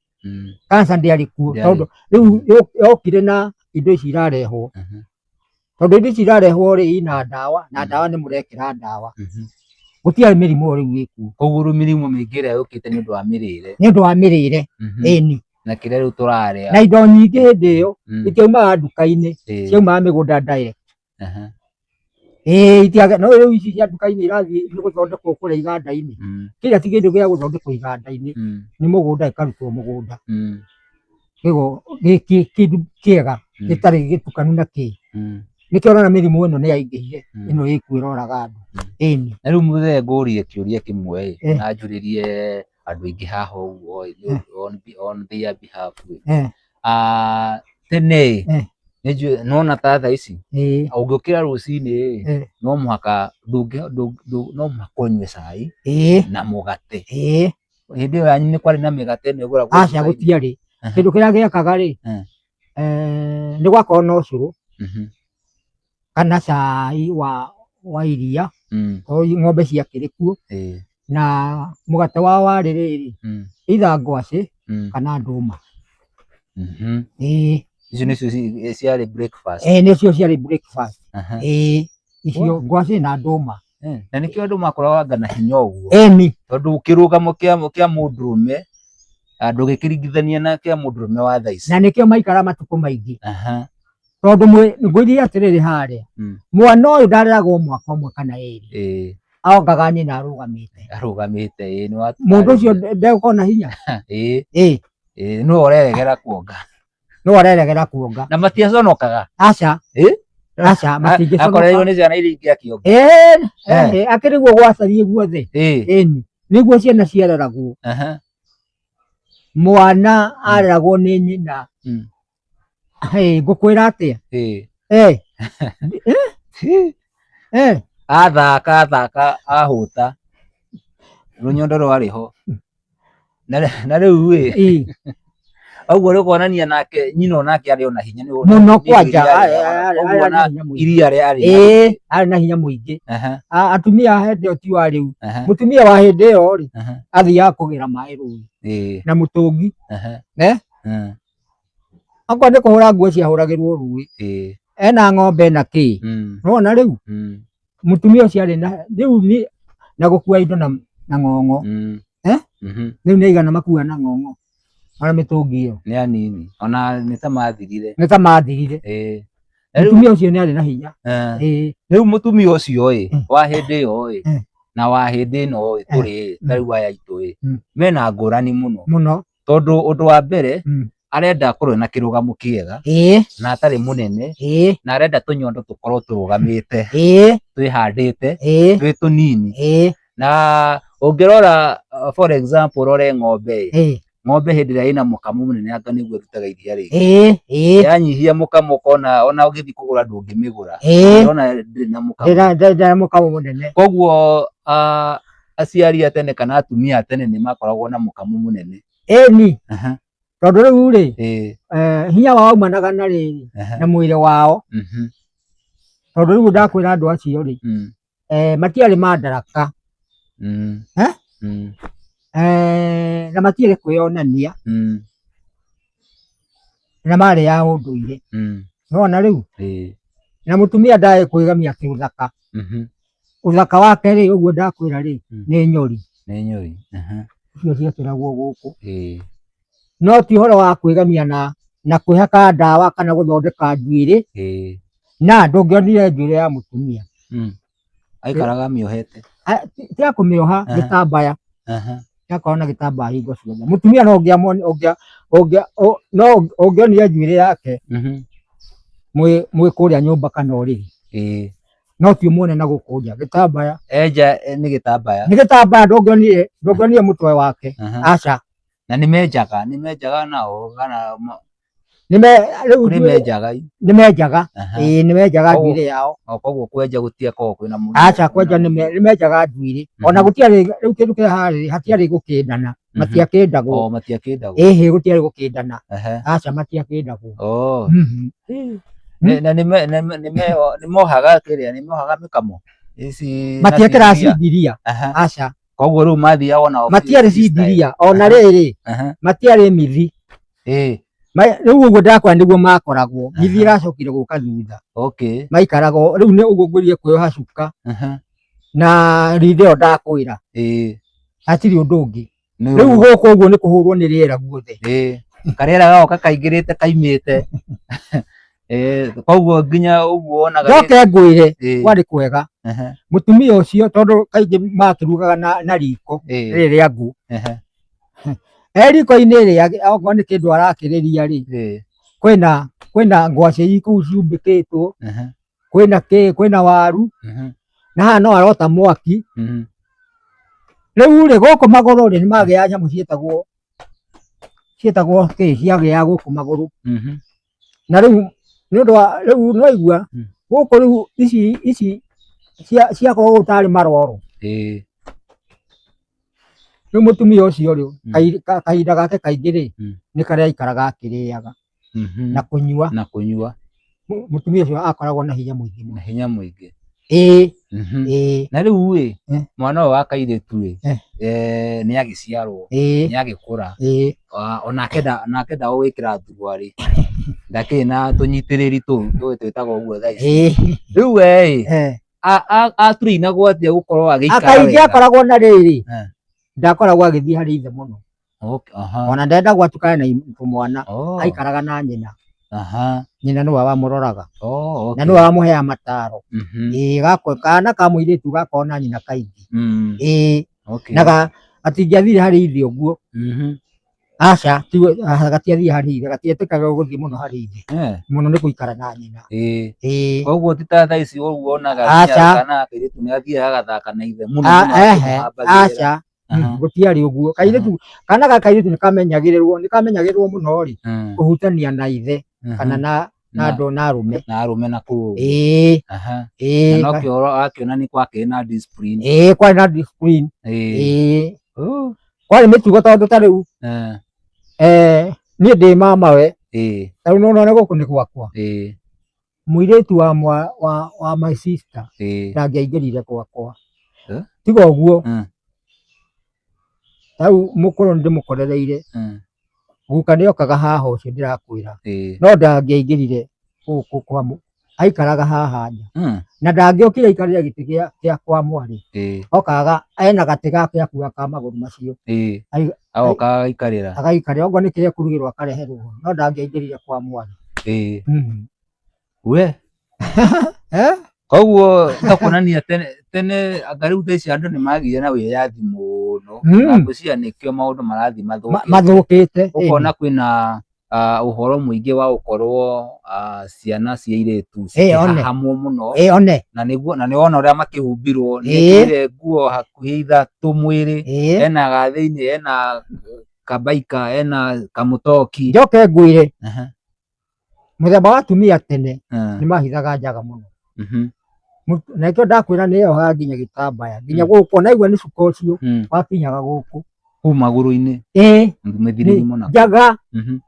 Cancer ndĩarĩ kuo, tondũ rĩu yokire na indo ici irarehwo. Tondũ indo ici irarehwo rĩ, ina ndawa, na ndawa nĩ mũrekĩra ndawa. Gũtiarĩ mĩrimũ ĩyo rĩu ĩkuo. Koguo rĩu mĩrimũ mĩingĩ ĩrĩa yũkĩte nĩ ũndũ wa mĩrĩre. Nĩ ũndũ wa mĩrĩre, ĩni. Na kĩrĩa rĩu tũrarĩa. Na indo nyingĩ hĩndĩ ĩyo, itiaumaga nduka-inĩ, ciaumaga mĩgũnda direct. Ĩĩ, itiaga, no rĩu ici cia nduka-inĩ irathiĩ nĩ gũthondekwo kũrĩa iganda-inĩ. Kĩrĩa ti kĩndũ gĩa gũthondekwo iganda-inĩ, nĩ mũgũnda, ĩkarutwo mũgũnda. Gĩgo gĩkĩ kĩndũ kĩega, gĩtarĩ gĩtukanu na kĩ. Nĩkĩo ũrona mĩrimũ ĩno nĩ yaingĩhire, ĩno ĩkuo ĩroraga andũ. Ĩni. Na rĩu mũthee ngũrie kĩũria kĩmwe ĩ, na njũrĩrie andũ aingĩ haha ũguo ĩ, on their behalf ĩ. Tene ĩ, nĩ nona ta thaa ici, ũngĩũkĩra rũcinĩ ĩ, no mũhaka no mũhaka ũnyue cai na mũgate. Hĩndĩ ĩyo yanyu nĩ kwarĩ na mĩgate ĩno ĩgũragwo Aca, nduka-inĩ? Gũtiarĩ. Kĩndũ kĩrĩa gĩekaga rĩ, nĩ gwakorwo na ũcũrũ kana cai wa iria, tondũ ng'ombe ciakĩrĩ kuo. Na mũgate wao warĩ rĩrĩ, either ngwacĩ kana ndũma. Ĩĩ. Icio nĩcio ciarĩ breakfast. Ĩĩ, nĩcio ciarĩ breakfast. Ĩĩ, icio ngwacĩ na ndũma. Na nĩkĩo andũ makoragwo anga na hinya ũguo. Ĩni. Tondũ kĩrũgamo kĩa mũndũrũme ndũgĩkĩringithania na kĩa mũndũrũme wa thaa ici. Na nĩkĩo maikara matukũ maingĩ. Tondũ ngwĩrie atĩrĩrĩ harĩa, mwana ũyũ ndareragwo mwaka ũmwe kana ĩrĩ. Aongaga nyina arũgamĩte. Arũgamĩte, ĩĩ, nĩ wa Mũndũ ũcio ndegũkorwo na hinya. Ĩĩ. Ĩĩ. Ĩĩ, nĩwe ũreregera kuonga. Nĩwe ũreregera kuonga. Na matiaconokaga. Aca. Ĩĩ? Aca, matingĩconoka. Akoreirwo nĩ ciana iria ingĩ akĩonga. Ĩĩ, akĩrĩ guo gwacariĩ guothe. Ĩĩ. Ĩni. Nĩguo ciana ciareragwo. Mwana areragwo nĩ nyina. Ngũkwĩra atĩa? Ĩĩ. Ĩĩ. Athaka athaka ahũta. Rũnyondo rwarĩ ho. Na rĩu ĩ. Ũguo rĩ kuonania nake nyina onake arĩ ona hinya nĩ Mũno kwanja, ũguo na iria rĩarĩ. Ĩĩ, arĩ na hinya mũingĩ. Atumia a hĩndĩ ĩyo ti wa rĩu. Mũtumia wa hĩndĩ ĩyo rĩ, athiaga kũgĩra maĩ rũĩ na mũtũngi. Okorwo nĩ kũhũra nguo ciahũragĩrwo rũĩ. Ena ng'ombe na kĩ. Nĩwona rĩu? Mũtumia ũcio arĩ na rĩu nĩ na gũkua indo na ng'ong'o. Rĩu nĩ aigana makua na ng'ong'o. Ona mĩtũngi ĩyo. Nĩ anini. Ona nĩ ta mathirire. Nĩ ta mathirire. Mũtumia ũcio nĩ arĩ na hinya. Rĩu mũtumia ũcio ĩ, wa hĩndĩ ĩyo ĩ, na wa hĩndĩ ĩno ĩ, tũrĩ ĩ, ta rĩu aya aitũ ĩ, mena ngũrani mũno. Mũno. Tondũ ũndũ wa mbere, arenda akorwo na kĩrũgamo kĩega, na atarĩ mũnene, na arenda tũnyondo tũkorwo tũrũgamĩte, twĩhandĩte, twĩ tũnini. Na ũngĩrora for example ũrore ng'ombe ĩ, ng'ombe hĩndĩ ĩrĩa ĩna mũkamo mũnene anga nĩguo ĩrutaga iria rĩingĩ. Yanyihia mũkamo ũkona ona ũgĩthiĩ kũgũra ndũngĩmĩgũra. Ũrona ndĩrĩ na mũkamo. Ndĩrĩ na mũkamo mũnene. Koguo aciari a tene kana atumia a tene nĩ makoragwo na mũkamo mũnene. Ĩni. Tondũ rĩu rĩ, hinya wao waumanaga na rĩrĩ, na mwĩrĩ wao. Tondũ rĩu ndakwĩra andũ acio rĩ, matiarĩ madaraka. Na matiarĩ kwĩyonania. Na marĩ a ũndũire. Nĩwona rĩu? Na mũtumia ndarĩ kwĩgemia kĩũthaka. Ũthaka wake rĩ, ũguo ndakwĩra rĩ, nĩ nyori. Nĩ nyori. Icio ciekĩragwo gũkũ. No ti ũhoro wa kwĩgemia na kwĩhaka ndawa kana gũthondeka njuĩrĩ. Na ndũngĩonire njuĩrĩ ya mũtumia. Aikaraga amĩohete. Ti ya kũmĩoha, gĩtambaya. Yakorwo na gĩtambaya hingo ciothe. Mũtumia no ũngĩonire njuĩrĩ yake mwĩ kũrĩa nyũmba kana ũrĩrĩ. No ti ũmuone na gũkũ nja, gĩtambaya. Enja nĩ gĩtambaya. Nĩ gĩtambaya, ndũngĩonire mũtwe wake. Aca. Na nĩ menjaga, nĩ menjaga nao kana Rĩu kũrĩ menjaga. Nĩ menjaga. Ĩĩ, nĩ menjaga njuĩrĩ yao. Koguo kwenja gũtiakoragwo kwĩna mũrimũ. Aca, kwenja nĩ menjaga njuĩrĩ. Ona gũtiarĩ, rĩu kĩndũ kĩrĩa harĩ, hatiarĩ gũkĩndana. Matiakĩndagwo. Matiakĩndagwo. Ĩhĩ, gũtiarĩ gũkĩndana. Aca, matiakĩndagwo. Na nĩ mohaga kĩrĩa, nĩ mohaga mĩkamo. Ici matiekĩraga cindiria. Aca. Koguo rĩu mathiaga nao matiarĩ cindiria ona rĩrĩ, matiarĩ mithi. Rĩu ũguo ndakwĩra nĩguo makoragwo. Mithi ĩracokire gũka thutha. Maikaraga rĩu nĩ ũguo ngwĩrire kwĩyoha cuka. Na rinda ĩyo ndakwĩra. Hatirĩ ũndũ ũngĩ. Rĩu gũkũ ũguo nĩ kũhũrwo nĩ rĩera guothe. Karĩera gagoka kaingĩrĩte kaimĩte. Koguo nginya ũguo wonaga Njoke ngwĩre, kwarĩ kwega. Mũtumia ũcio tondũ kaingĩ makĩrugaga na riko rĩrĩ rĩa ngũ. Riko-inĩ rĩa okorwo nĩ kĩndũ arakĩrĩria rĩ, kwĩna ngwacĩ kũu ciumbĩkĩtwo, kwĩna kĩ, kwĩna waru, na haha no arota mwaki. Rĩu rĩ, gũkũ magũrũ rĩ, nĩ magĩaga nyamũ ciĩtagwo kĩ, ciagĩaga gũkũ magũrũ. Na rĩu nĩ ũndũ wa rĩu nĩwaigua gũkũ rĩu ici ciakorwo gũkũ tarĩ maroro. Rĩu mũtumia ũcio rĩ, kahinda gake kaingĩ rĩ, nĩ karĩa aikaraga akĩrĩaga na kũnyua. Na kũnyua. Mũtumia ũcio akoragwo na hinya mũingĩ mũno. Na hinya mũingĩ. Ĩĩ. Ĩĩ. Na rĩu ĩ, Eh. mwana ũyũ wa kairĩtu ĩ, Eh. nĩ agĩciarwo, Ĩĩ. nĩ agĩkũra. Ĩĩ. Onake nake ndagũgĩkĩra thuruarĩ, ndakĩrĩ na tũnyitĩrĩri tũu tũĩ twĩtagwo ũguo thaa ici. Ĩĩ. Rĩu we ĩ, Eh. atũrĩinagwo atĩa gũkorwo agĩikara Akaingĩ wega? akoragwo na rĩrĩ, Eh. ndakoragwo agĩthiĩ harĩ ithe mũno. Okay, aha. Ona ndendagwo atukane na tũmwana, Oh. aikaraga na nyina. Aha. Nyina nĩwe wamũroraga. Oh, okay. Na nĩwe wamũheaga mataro. Mhm. Ĩĩ, gako kana ka mũirĩtu gakoragwo na nyina kaingĩ. Mm. Ĩĩ. Okay. Na gatingĩathire harĩ ithe ũguo. Aca, tiwe, gatiathire harĩ ithe, gatietĩkaga gũthiĩ mũno harĩ ithe. Eh. Mũno nĩ gũikara na nyina. Ĩĩ. Ĩĩ. Koguo ti ta thaa ici ũguo wonaga Aca. nginya kana kairĩtu nĩ athiaga agathaka na ithe mũno A- mũno ehe, akĩmũhambagĩrĩra. aca. Aha. Gũtiarĩ ũguo. Kairĩtu, kana ga kairĩtu nĩ kamenyagĩrĩrwo, nĩ kamenyagĩrĩrwo mũno rĩ, kũhutania na ithe kana na na andũ na arũme. Na arũme na kũu. Ĩĩ. Aha. Ĩĩ. Na nokĩo wakĩona nĩ kwakĩrĩ na discipline. Ĩĩ, kwarĩ na discipline. Ĩĩ. Ĩĩ. Oh. Kwarĩ mĩtugo tondũ ta rĩu, Eh. niĩ ndĩ mama we. Ĩĩ. Ta rĩu no none gũkũ nĩ gwakwa. Ĩĩ. Mũirĩtu wa mwa, wa my sister Ĩĩ. ndangĩaingĩrire gwakwa. Eh? Tiga ũguo. Mm. Ta rĩu mũkũrũ nĩndĩmũkorereire. Mm. Guka nĩokaga haha ũcio ndĩrakwĩra. Ĩĩ. No ndangĩaingĩrire gũkũ kwa aikaraga haha nja. Mm. Na ndangĩokire aikarĩre gĩtĩ gĩa kwa mwarĩ. Ĩĩ. Okaga ena gatĩ gake akuaga ka magũrũ macio. Ĩĩ. Ai- Agoka agaikarĩra. Agaikarĩra okorwo nĩ kĩrĩa kũrugĩrwo akareherwo. No ndangĩaingĩrire kwa mwarĩ. Ĩĩ. Mm. We. Eh? Koguo takuonania tene tene anga rĩu thaa ici andũ nĩ magire na wĩyathi mũno. Mm. Na ngwĩciria nĩkĩo maũndũ marathiĩ mathũkĩte. Mathũkĩte. Ũkona kwĩna ũhoro mũingĩ wa gũkorwo ciana cia airĩtu Ĩĩ, one. cikĩhahamwo mũno. Ĩĩ, one. Na nĩguo, na nĩwona ũrĩa makĩhumbirwo, Ĩĩ. nĩekĩrire nguo hakuhĩ ithatũ mwĩrĩ, Ĩĩ. ena gathĩinĩ, ena kabaika, ena kamũtoki. Njoke ngwĩre, Aha. mũthemba wa atumia tene Eh. nĩ mahithaga njaga mũno. Mhm. Na nĩkĩo ndakwĩra nĩ yohaga nginya gĩtambaya, nginya Mm. gũkũ, na igua nĩ cuka ũcio Mm. wakinyaga gũkũ. Kũu magũrũ-inĩ. Ĩĩ. Mĩthirĩri mũno. Njaga Mhm.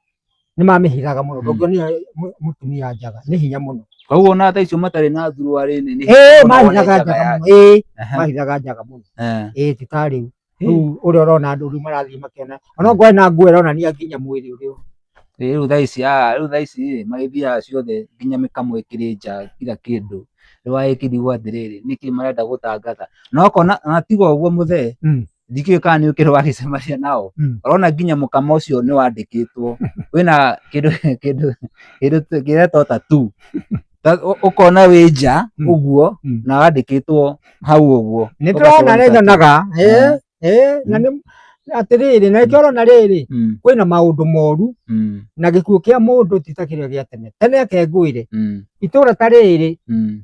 nĩ mamĩhithaga mũno. Mm. Ndũngĩonire mũtumia njaga, nĩ hinya mũno. Koguo ona thaa icio matarĩ na thuruarĩ nĩ Ĩĩ, hinya mũno wone mahithaga njaga njaga yake. mũno. Ĩĩ, Aha. mahithaga njaga mũno. Eh. Ĩĩ, ti ta rĩu. Ĩĩ. Rĩu ũrĩa ũrona andũ rĩu marathiĩ makĩona. Ona okorwo ena nguo ĩronania nginya mwĩrĩ ũrĩa. Ĩĩ, rĩu thaa ici, rĩu thaa ici rĩ, magĩthiaga ciothe nginya mĩkamo ĩkĩrĩ nja kila kĩndũ. Rĩu wagĩkĩrigwo atĩrĩrĩ, nĩkĩ marenda gũtangatha. Na ũkona, na tiga ũguo mũthee, Mm. ndikĩũĩ kana nĩ ũkĩrĩ wagĩcemania nao. Mm. Ũrona nginya mũkamo ũcio nĩ wandĩkĩtwo. Wĩna kĩndũ kĩndũ kĩndũ kĩretwo tattoo. Ũkona wĩ nja Mm. ũguo Mm. na wandĩkĩtwo hau ũguo. Nĩ ndĩrona Ũgakorwo nĩ nĩ tattoo. nyonaga. Eh. Ĩĩ, na nĩ atĩrĩrĩ, na nĩkĩo ũrona rĩrĩ, Mm. kwĩna maũndũ moru Mm. na gĩkuũ kĩa mũndũ ti ta kĩrĩa gĩa tene. Tene ake ngwĩre, Mm. itũra ta rĩrĩ, Mm.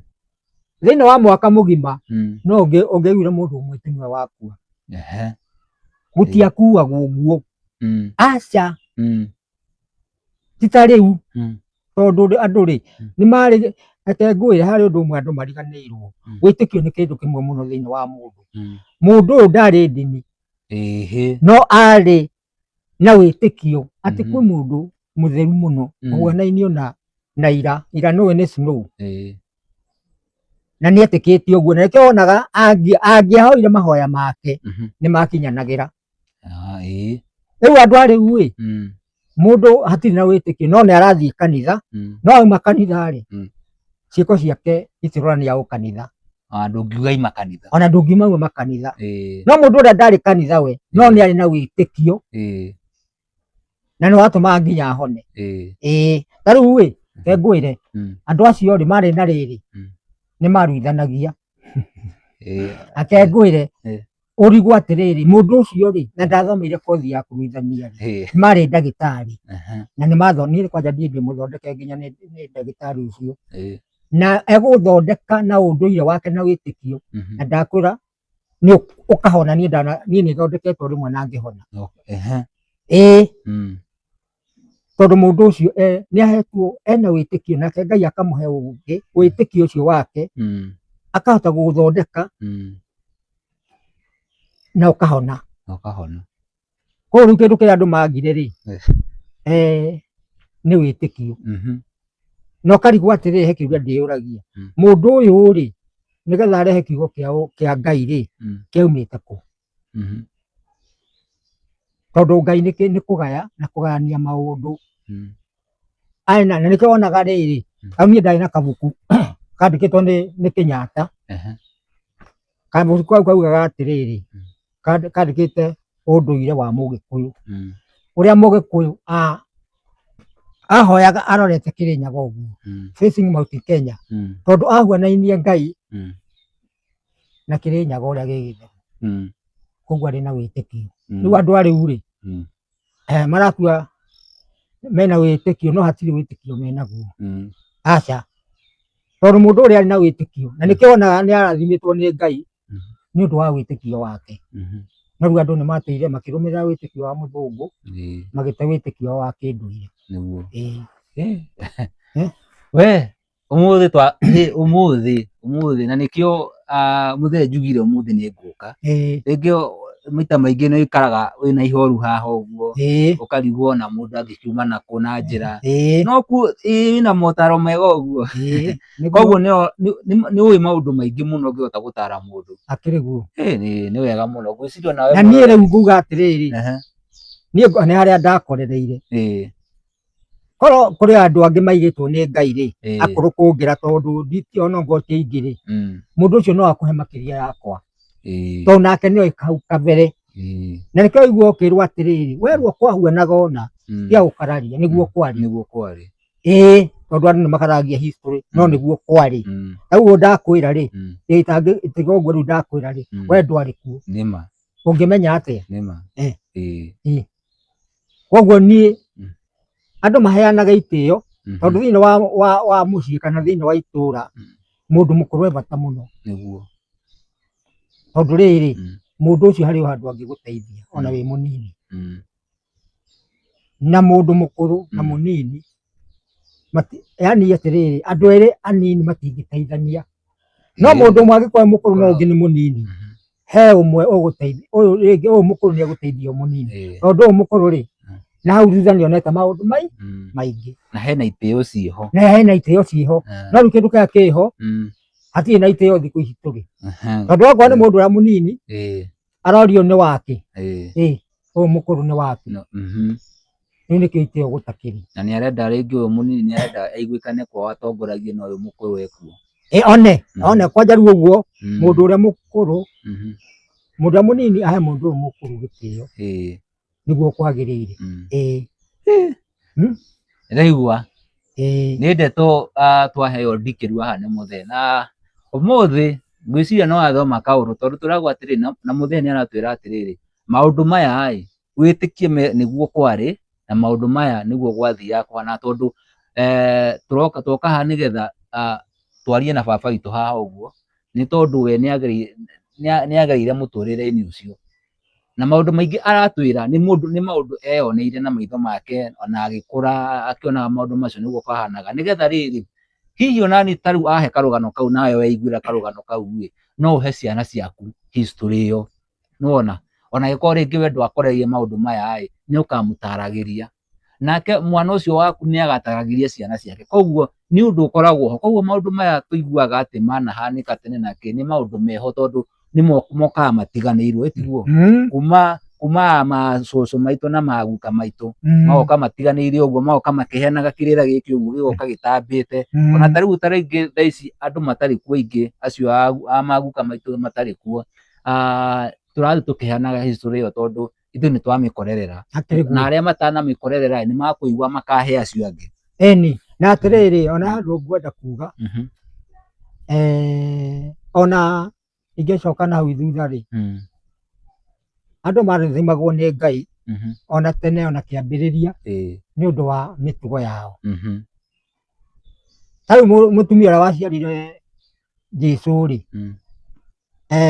thĩinĩ wa mwaka mũgima, Mm. no ũngĩaiguire mũndũ ũmwe tu nĩwe wakua. Ehe. Gũtiakuagwo ũguo. Mm. Aca. Mm. Ti ta rĩu. Mm. Tondũ andũ rĩ, Mm. nĩ marĩ, reke ngwĩre harĩ ũndũ ũmwe andũ mariganĩirwo. Mm. Wĩtĩkio nĩ kĩndũ kĩmwe mũno thĩinĩ wa mũndũ. Mm. Mũndũ ũyũ ndarĩ ndini. Ĩhĩ. No arĩ na wĩtĩkio atĩ Mhm. kwĩ mũndũ mũtheru mũno, Mm. ũhuanainio na ira. Ira nĩwe nĩ snow. Ĩĩ. Na nĩ etĩkĩtie ũguo, na nĩkĩo wonaga angĩahoire mahoya make, Mhm. nĩ makinyanagĩra. Ah, ĩĩ. Rĩu andũ a rĩu ĩ, Mm. mũndũ hatirĩ na wĩtĩkio, no nĩ arathiĩ kanitha, Mm. no auma kanitha rĩ, Mm. ciĩko ciake itironania ũkanitha. Ah, ndũngiuga ima kanitha. Ona ndũngiuma auma kanitha. Ĩĩ. No mũndũ ũrĩa ndarĩ kanitha we, no Ĩĩ. nĩ arĩ na wĩtĩkio. Ĩĩ. Na nĩ watũmaga nginya ahone. Ĩĩ. Ĩĩ. Ta rĩu ĩ, reke ngwĩre, Mm. andũ acio rĩ, marĩ na rĩrĩ, Mm. nĩ maruithanagia. Ĩĩ. Ake ngwĩre, Ĩĩ. ũrigwo atĩrĩrĩ, mũndũ ũcio rĩ, na ndathomeire kothi ya kũruithania rĩ, Ĩĩ. marĩ ndagĩtarĩ. Aha. Na nĩ mathomire kwanja niĩ ndĩmũthondeke nginya nĩ ndagĩtarĩ ũcio. Ĩĩ. Na egũthondeka na ũndũire wake na wĩtĩkio. Mhm. Na ndakwĩra nĩ ũkahona, niĩ ndana, niĩ nĩ thondeketwo rĩmwe na ngĩhona. Ehe. Ĩĩ. Mm. Tondũ mũndũ ũcio nĩ ahetwo ena wĩtĩkio, nake Ngai akamũhe ũngĩ wĩtĩkio ũcio wake, Mm. akahota gũgũthondeka Mm. na ũkahona. Na ũkahona. Koguo rĩu kĩndũ kĩrĩa andũ magire rĩ, Eh. nĩ wĩtĩkio. Mhm. Na ũkarigwo atĩrĩrĩ, he kĩũria ndĩyũragia. Mm. Mũndũ ũyũ rĩ, Nĩgetha arehe kiugo kĩa Ngai rĩ, kĩaumĩte kũ? Tondũ Ngai nĩ kũgaya na kũgayania maũndũ. Aina na nĩkĩo wonaga rĩrĩ, hau niĩ ndarĩ na kabuku kandĩkĩtwo nĩ Kenyatta. Kabuku kau kaugaga atĩrĩrĩ, kandĩkĩte ũndũire wa Mũgĩkũyũ, ũrĩa Mũgĩkũyũ ahoyaga arorete Kĩrĩnyaga ũguo, facing Mount Kenya, tondũ ahuanainie Ngai na Kĩrĩnyaga ũrĩa gĩ gĩtheru, koguo arĩ na wĩtĩkio. Rĩu andũ a rĩu rĩ, maratua mena wĩtĩkio no hatirĩ wĩtĩkio menaguo. Aca, tondũ mũndũ ũrĩa arĩ na wĩtĩkio na nĩkĩo wonaga nĩ arathimĩtwo nĩ Ngai nĩ ũndũ wa wĩtĩkio wake. No rĩu andũ nĩ mateire makĩrũmĩrĩra wĩtĩkio wa mũthũngũ, magĩte wĩtĩkio wa kĩndũire. Nĩguo. We ũmũthĩ twa ũmũthĩ ũmũthĩ na nĩkĩo mũthee njugire ũmũthĩ nĩ ngũka. Rĩngĩ maita maingĩ nĩ ũikaraga wĩna ihoru haha ũguo, ũkarigwo ona mũndũ angĩkiuma nakũ na njĩra. No wĩna motaro mega ũguo. Koguo nĩ ũĩ maũndũ maingĩ mũno ũngĩhota gũtara mũndũ. Akĩrĩ guo. Nĩ wega mũno. Ngwĩciria onawe Na niĩ rĩu nguga atĩrĩrĩ, niĩ nĩ harĩa ndakorereire. Korwo kũrĩ andũ angĩ maigĩtwo nĩ Ngai rĩ, akũrũ kũngĩra tondũ ndikĩona ngoro ti aingĩ rĩ, mũndũ ũcio no akũhe makĩria yakwa. Tondũ nake nĩoĩ hau kabere. Na nĩkĩo waigua ũkĩrwo atĩrĩrĩ, werwo kwahuanaga ũna, tiga gũkararia, nĩguo kwarĩ. Nĩguo kwarĩ. Ĩĩ, tondũ andũ nĩ makaragia history, no nĩguo kwarĩ. Rĩu ũguo ndakwĩra rĩ, tiga ũguo rĩu ndakwĩra rĩ, we ndwarĩ kuo. Nĩma. Ũngĩmenya atĩa? Nĩma. Koguo niĩ andũ maheanaga itĩo, tondũ thĩinĩ wa mũciĩ kana thĩinĩ wa itũra, mũndũ mũkũrũ e bata mũno. Nĩguo. Tondũ rĩrĩ, mũndũ ũcio harĩ o handũ angĩgũteithia ona wĩ mũnini. Na mũndũ mũkũrũ na mũnini, yani atĩrĩrĩ, andũ erĩ anini matingĩteithania. No mũndũ ũmwe angĩkorwo mũkũrũ na ũngĩ nĩ mũnini, he ũmwe ũgũteithia, ũyũ rĩngĩ ũyũ mũkũrũ nĩ egũteithia ũyũ mũnini. Tondũ ũyũ mũkũrũ rĩ, na hau thutha nĩ onete maũndũ maingĩ. Na hena itĩo ciĩho. Na hena itĩo ciĩho. No rĩu kĩndũ kĩrĩa kĩho, hatirĩ na itĩo thikũ ici tũrĩ. Tondũ okorwo nĩ mũndũ ũrĩa mũnini, arorio nĩ wake. Ũyũ mũkũrũ nĩ wake. Rĩu nĩkĩo itĩo gũtakĩrĩ. Na nĩ arenda rĩngĩ ũyũ mũnini nĩ arenda aiguĩkane kwao atongoragie na ũyũ mũkũrũ ekuo. One kwanja rĩu ũguo, mũndũ ũrĩa mũkũrũ, mũndũ ũrĩa mũnini ahe mũndũ ũyũ mũkũrũ gĩtĩo. Nĩguo kwagĩrĩire. Ndĩraigua. Nĩ ndeto twaheo ndikĩru haha nĩ mũthee. Na ũmũthĩ ngwĩciria no athoma kaũndũ tondũ tũragwo atĩrĩrĩ, na mũthee nĩ aratwĩra atĩrĩrĩ, maũndũ maya ĩ, wĩtĩkie nĩguo kwarĩ, na maũndũ maya nĩguo gwathiaga kũhana, tondũ tũroka twoka haha nĩgetha twarie na baba witũ haha ũguo, nĩ tondũ we nĩ agereire mũtũrĩre-inĩ ũcio. Na maũndũ maingĩ aratwĩra nĩ mũndũ nĩ maũndũ eyoneire na maitho make ona agĩkũra akĩonaga maũndũ macio nĩguo kwahanaga, nĩgetha rĩrĩ hihi ona niĩ ta rĩu ahe karũgano kau nawe weiguĩra karũgano kau rĩ, no ũhe ciana ciaku history ĩyo, nĩwona? Ona angĩkorwo rĩngĩ we ndwakorereire maũndũ maya ĩ, nĩ ũkamũtaragĩria. Nake mwana ũcio waku nĩ agataragĩria ciana ciake, koguo nĩ ũndũ ũkoragwo ho, koguo maũndũ maya tũiguaga atĩ manahanĩka tene na kĩ, nĩ maũndũ meho tondũ nĩ mokaga matiganĩirwo, ĩ tiguo? Kuma macũcũ maitũ na maguka maitũ, magoka matiganĩire ũguo, magoka makĩheanaga kĩrĩra gĩkĩ ũguo, gĩgoka gĩtambĩte, ona ta rĩu ta rĩngĩ thaa ici andũ matarĩ kuo aingĩ, acio a maguka maitũ matarĩ kuo, tũrathiĩ tũkĩheanaga history ĩyo tondũ ithuĩ nĩ twamĩkorerera, na arĩa matanamĩkorerera nĩ makũigua makahe acio angĩ. Ĩni, na atĩrĩrĩ, ona handũ ngwenda kuga, ona ingĩcoka na hau thutha rĩ, andũ marathimagwo nĩ Ngai ona tene ona kĩambĩrĩria nĩ ũndũ wa mĩtugo yao. Ta rĩu mũtumia ũrĩa waciarire Jesũ rĩ,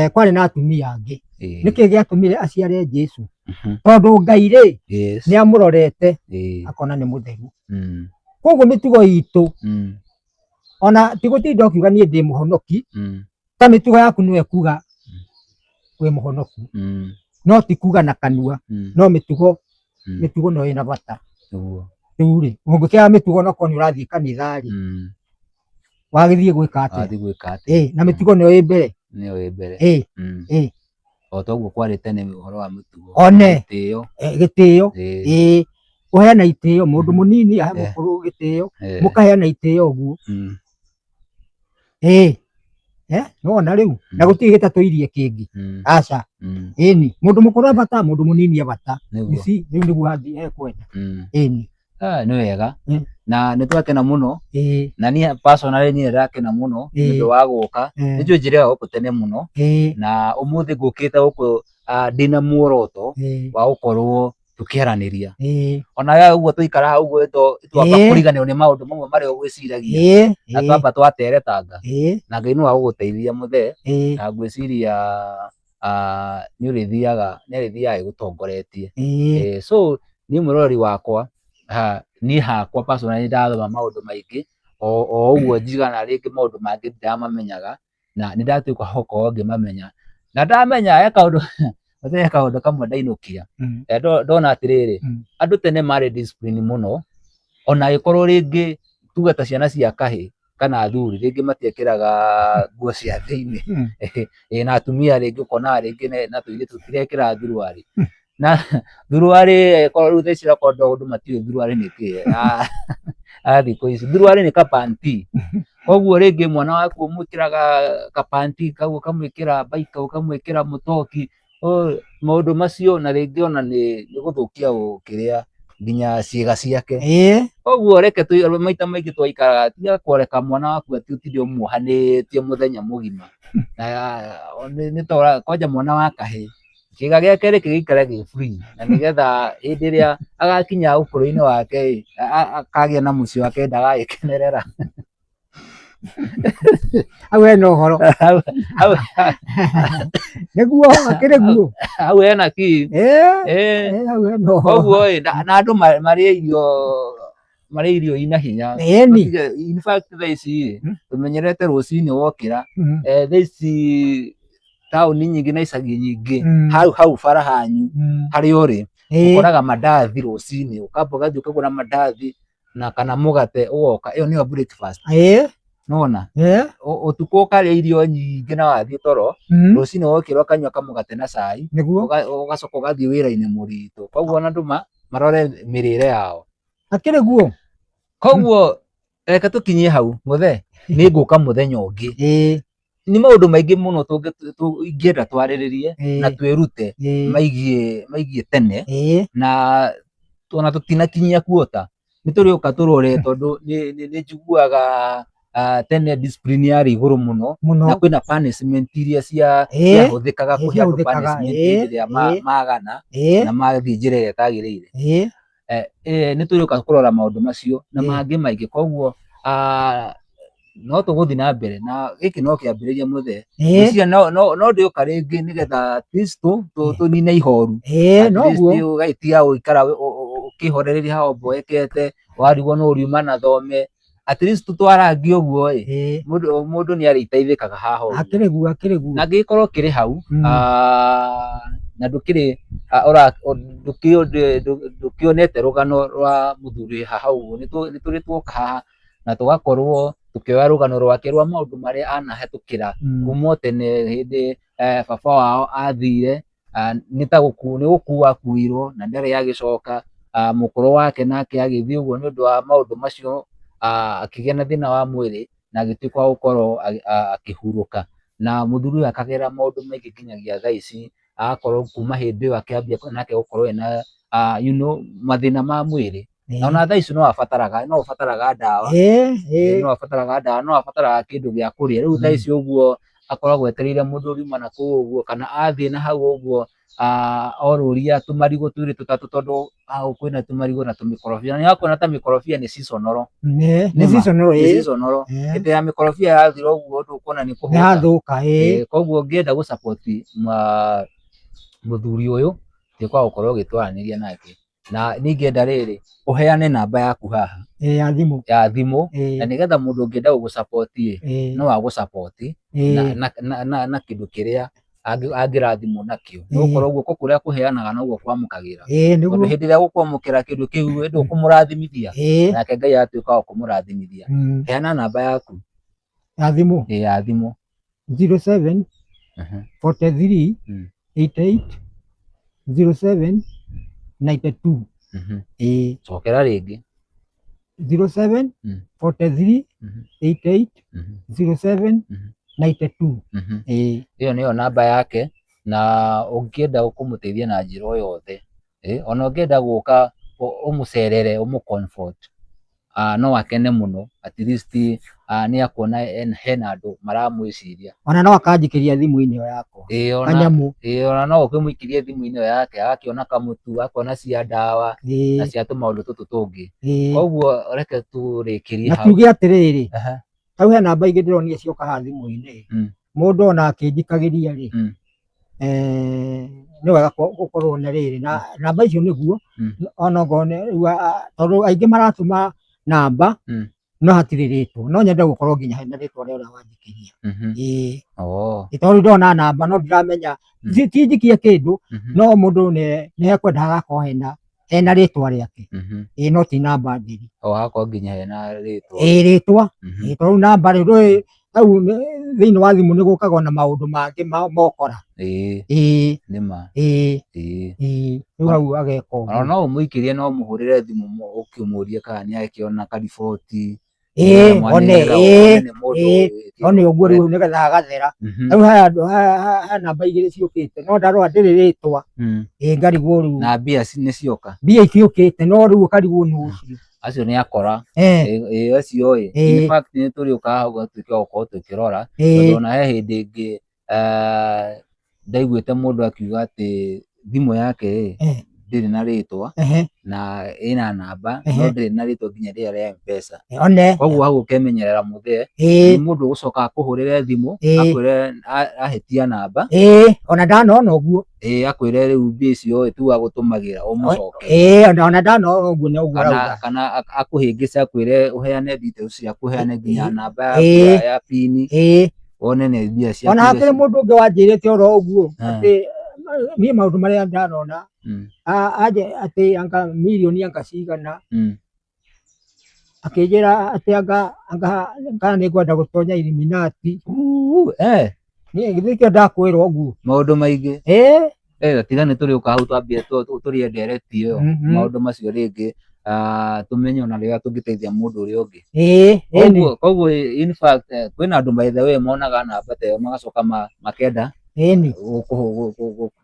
kwarĩ na atumia angĩ. Nĩkĩ gĩatũmire aciare Jesũ? Tondũ Ngai rĩ, nĩ amũrorete akona nĩ mũtheru. Koguo mĩtugo itũ, ona ti gũtinda ũkiuga niĩ ndĩ mũhonoki, ta mĩtugo yaku nĩyo ĩkuga wĩ mũhonoku, no ti kuga na kanua, no mĩtugo, mĩtugo no ĩna bata. Rĩu rĩ, ũngĩkĩaga mĩtugo onokorwo nĩ ũrathiĩ kanitha rĩ, Wagĩthiĩ gwĩka atĩa? Wathiĩ gwĩka atĩa? Ĩ, na mĩtugo nĩyo ĩ mbere. Nĩyo ĩ mbere. Ĩ. Ĩ. O ta ũguo kwarĩ tene ũhoro wa mĩtugo. One. Gĩtĩo. Gĩtĩo. Ĩ, kũheana itĩo, mũndũ mũnini ahe mũkũrũ gĩtĩo, mũkaheana itĩo ũguo. Ĩ, nĩwona rĩu, na gũtirĩ gĩtatũirie kĩngĩ. Aca. Ĩni, mũndũ mũkũrũ e bata, mũndũ mũnini e bata. Nĩguo. Ici rĩu nĩguo hathiĩ hekwenda. Ĩni. Nĩ wega. Na nĩ twakena mũno. Na niĩ personally niĩ ndakena mũno nĩ ũndũ wa gũka. Nĩ njũĩ njĩrĩaga gũkũ tene mũno. Na ũmũthĩ ngũkĩte gũkũ ndĩna muoroto wa gũkorwo tũkĩaranĩria. Ona we ũguo twaikara hau ũguo twamba kũriganĩrwo nĩ maũndũ mamwe marĩa ũgwĩciragia. Na twamba twateretanga. Na Ngai no agũgũteithia mũthee. Na ngwĩciria nĩ ũrĩthiaga, nĩ arĩthiaga agĩgũtongoretie. So niĩ mwĩroreri wakwa, niĩ hakwa personally nĩ ndathoma maũndũ maingĩ, o ũguo njigana rĩngĩ maũndũ mangĩ ndiramamenyaga, na nĩ ndatuĩka wa gũkorwo ngĩmamenya. Na ndamenya he kaũndũ, he kaũndũ kamwe ndainũkia. Ndona atĩrĩrĩ, andũ tene marĩ discipline mũno, ona angĩkorwo rĩngĩ tuge ta ciana cia kahĩĩ kana athuri rĩngĩ matiekĩraga nguo cia thĩinĩ. Na atumia rĩngĩ ũkonaga rĩngĩ na tũirĩtu tũtirekĩra thuruarĩ. Na thuruarĩ ĩkorwo rĩu thaa ici okorwo andũ matiũĩ thuruarĩ nĩ kĩĩ, a thikũ ici, thuruarĩ nĩ kapanti. Koguo rĩngĩ mwana waku ũmwĩkĩraga kapanti kau, ũkamwĩkĩra mbaika, ũkamwĩkĩra mũtoki, maũndũ macio na rĩngĩ ona nĩ gũthũkia kĩrĩa nginya ciĩga ciake. Koguo reke maita maingĩ twaikaraga tiga kũreka mwana waku atĩ ũtinde ũmuohanĩtie mũthenya mũgima. Nĩ ta kwanja mwana wa kahĩĩ, kĩĩga gĩake reke gĩikare gĩ free na nĩgetha hĩndĩ ĩrĩa agakinya ũkũrũ-inĩ wake akagĩa na mũciĩ wake ndagagĩkenerera. Hau hena ũhoro. Nĩguo akĩrĩ guo. Hau hena kĩ? Hau hena ũhoro. Koguo ĩ, na andũ marĩe irio, marĩe irio ina hinya. Ĩni. In fact thaa ici ĩ, tũmenyerete rũcinĩ wokĩra, thaa ici taũni nyingĩ na icagi nyingĩ, hau hau bara hanyu harĩa ũrĩ, ũkoraga mandathi rũcinĩ, ũkamba ũgathiĩ ũkagũra mandathi na kana mũgate ũgoka, ĩyo nĩyo breakfast. Nĩwona? Ũtukũ ũkarĩa irio nyingĩ na wathiĩ toro, rũcinĩ wokĩra ũkanyua kamũgate na cai, ũgacoka ũgathiĩ wĩra-inĩ mũritũ. Koguo ona andũ marore mĩrĩre yao. Akĩrĩ guo. Koguo reke tũkinyie hau mũthee, nĩ ngũka mũthenya ũngĩ. Nĩ maũndũ maingĩ mũno ingĩenda twarĩrĩrie na twĩrute maigie tene, na ona tũtinakinyia kuota nĩ tũrĩũka tũrore, tondũ nĩ njiguaga tene discipline yarĩ igũrũ mũno, na kwĩna punishment iria ciahũthĩkaga kũhe andũ punishment hĩndĩ ĩrĩa magana na mathiĩ njĩra ĩrĩa ĩtagĩrĩire. Nĩ tũrĩũka kũrora maũndũ macio na mangĩ maingĩ. Koguo no tũgũthiĩ na mbere na gĩkĩ no kĩambĩrĩria mũthee. Ngwĩciria no ndĩũka rĩngĩ nĩgetha at least tũnine ihoru. At least ũgagĩtiga gũikara ũkĩhorereria haha ũmboekete, warigwo nũ ũriuma na thome. At least twarangia ũguo ĩ, mũndũ nĩ arĩteithĩkaga haha ũguo. Akĩrĩ guo, akĩrĩ guo. Na angĩgĩkorwo ũkĩrĩ hau, na ndũkĩrĩ, ndũkĩonete rũgano rwa mũthuri haha ũguo, nĩ tũrĩ tuoka haha na tũgakorwo tũkĩoya rũgano rwake rwa maũndũ marĩa anahĩtũkĩra kuma o tene hĩndĩ baba wao athire, nĩ ta nĩ gũkua akuirwo na ndarĩ agĩcoka, mũkũrũ wake nake agĩthiĩ ũguo nĩ ũndũ wa maũndũ macio, akĩgĩa na thĩna wa mwĩrĩ na agĩtuĩka wa gũkorwo akĩhurũka. Na mũthuri ũyũ akagera maũndũ maingĩ nginyagia thaa ici, agakorwo kuma hĩndĩ ĩyo akĩambia nake gũkorwo ena mathĩna ma mwĩrĩ. Na ona thaa ici no abataraga, no ũbataraga ndawa. No abataraga ndawa, no abataraga kĩndũ gĩa kũrĩa. Rĩu thaa ici ũguo akoragwo etereire mũndũ ũriuma na kũu ũguo, kana athiĩ na hau ũguo, orũria tũmarigũ twĩrĩ tũtatũ, tondũ hau kwĩna tũmarigũ na tũmĩkorobia. Na nĩwakuona ta mĩkorobia nĩ seasonal. Nĩ seasonal, Nĩ seasonal. Hĩndĩ ya mĩkorobia yathira ũguo ndũkuona nĩ kũhũta. Nĩ yathũka, Koguo ũngĩenda gũ support mũthuri ũyũ, tuĩka wa gũkorwo ũgĩtwaranĩria nake. Na niĩ ingĩenda rĩrĩ, ũheane namba yaku haha. Ya thimũ. Ya thimũ. Na nĩgetha mũndũ ũngĩenda gũgũ support ĩ, no agũ support na kĩndũ kĩrĩa angĩrathimwo nakĩo. Nĩ gũkorwo guoko kũrĩa kũheanaga noguo kwamũkagĩra. Tondũ hĩndĩ ĩrĩa gũkwamũkĩra kĩndũ kĩu ndũkũmũrathimithia. Nake Ngai agatuĩka wa kũmũrathimithia. Heana namba yaku. Ya thimũ. Ĩ ya thimũ. 07 43 88 07 92. Ĩĩ. Cokera rĩngĩ. 07 43 88 07 92. Ĩĩ. Ĩyo nĩyo namba yake, na ũngĩenda kũmũteithia na njĩra o yothe, ona ũngĩenda gũka ũmũcerere, ũmũ comfort, no akene mũno, at least nĩ akuona hena andũ maramwĩciria. Ona no akanjikĩria thimũ-inĩ ĩyo yakwa. Ĩĩ ona Kanyamũ. Ĩĩ ona no ũkĩmũikĩrie thimũ-inĩ ĩyo yake, agakĩona kamũtu, akona cia ndawa na cia tũmaũndũ tũtũ tũngĩ. Koguo reke tũrĩkĩrie Na hau. tuge atĩrĩrĩ, hau he namba ingĩ ndĩronire cioka haha thimũ-inĩ. Mũndũ ona akĩnjikagĩria rĩ, nĩ wega gũkorwo na rĩrĩ na namba icio nĩguo ona okorwo nĩ rĩu, tondũ aingĩ maratũma namba no hatirĩ rĩtwa, no nyende gũkorwo nginya hena rĩtwa rĩa ũrĩa wanjikĩria. Ĩĩ. Ĩ tondũ ndona namba no ndiramenya, ti njikie kĩndũ, no mũndũ nĩ ekwenda hagakorwo hena rĩtwa rĩake. Ĩĩ, no ti namba njeri. O hakorwo nginya hena rĩtwa. Ĩĩ, rĩtwa. Ĩĩ, tondũ namba rĩ, ndũĩ hau thĩinĩ wa thimũ nĩ gũkaga na maũndũ mangĩ mokora. Ĩĩ. Ĩĩ. Nĩma. Ĩĩ. Ĩĩ. Ĩĩ, rĩu hau ageka ũguo. Ona no ũmũikĩrie, no ũmũhũrĩre thimũ ũkĩmũrie kana nĩ akĩona kariboti. Ĩĩ, one, ĩĩ, ĩĩ, one ũguo rĩu nĩgetha agathera. Rĩu haya andũ, haya namba igĩrĩ ciũkĩte, no ndarora ndĩrĩ rĩtwa. Ĩĩ, ngarigwo rĩu. Na mbia nĩ cioka. Mbia itiũkĩte, no rĩu ũkarigwo nũ ũcio. Acio nĩ akora. Ĩĩ, acio ĩ. In fact nĩ tũrĩũkaga hau tũtuĩke wa gũkorwo tũkĩrora. Tondũ ona he hĩndĩ ĩngĩ ndaiguĩte mũndũ akiuga atĩ thimũ yake ĩ ndĩrĩ na rĩtwa na ĩna namba no ndĩrĩ na rĩtwa nginya rĩrĩa rĩa M-Pesa. One. Koguo hau ũkemenyerera mũthee, nĩ mũndũ ũgũcoka akũhũrĩre thimũ akwĩre ahĩtia namba. Ĩĩ, ona ndanona ũguo. Ĩĩ, akwĩre rĩu mbia icio ĩ tu agũtũmagĩra ũmũcokerie. Ĩĩ, ona ndanona ũguo nĩ ũguo arauga. Kana akũhĩngĩce akwĩre ũheane details ciaku, ũheane nginya namba ya pin. Wone nĩ mbia ciaku. Ona hakĩrĩ mũndũ ũngĩ wanjĩrĩte oro ũguo atĩ niĩ maũndũ marĩa ndanona atĩ anga mirioni anga cigana, akĩnjĩra atĩ anga kana nĩ ngwenda gũtonya Illuminati. Niĩ nĩkĩo ndakwĩra ũguo. Maũndũ maingĩ. Tiga nĩ tũrĩũka hau twambie tũrĩe ndereti ĩyo. Maũndũ macio rĩngĩ tũmenye ona rĩrĩa tũngĩteithia mũndũ ũrĩa ũngĩ. Koguo in fact kwĩna andũ by the way monaga namba ta ĩyo magacoka makenda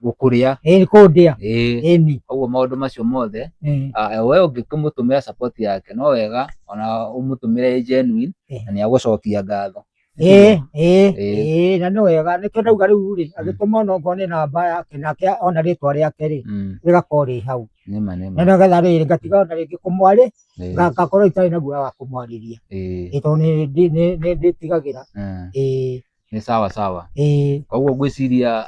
gũkũrĩa. Ĩĩ, kũndĩa. Ĩĩ. Koguo maũndũ macio mothe, we ũngĩkĩmũtũmĩra support yake no wega ona ũmũtũmĩre genuine na nĩ agũcokia ngatho. Ĩĩ, ĩĩ, ĩĩ, na nĩ wega nĩkĩo ndauga rĩu rĩ, agĩtũma ona okorwo nĩ namba yake nake ona rĩtwa rĩake rĩ, rĩgakorwo rĩ hau. Nĩma, nĩma. Na nĩgetha rĩrĩ ngatiga ona rĩngĩ kũmwarĩ, ngakorwo itarĩ na guoya wa kũmwarĩria. Ĩĩ, tondũ nĩ ndĩtigagĩra. Ĩĩ. Nĩ sawa sawa. Ĩĩ. Koguo ngwĩciria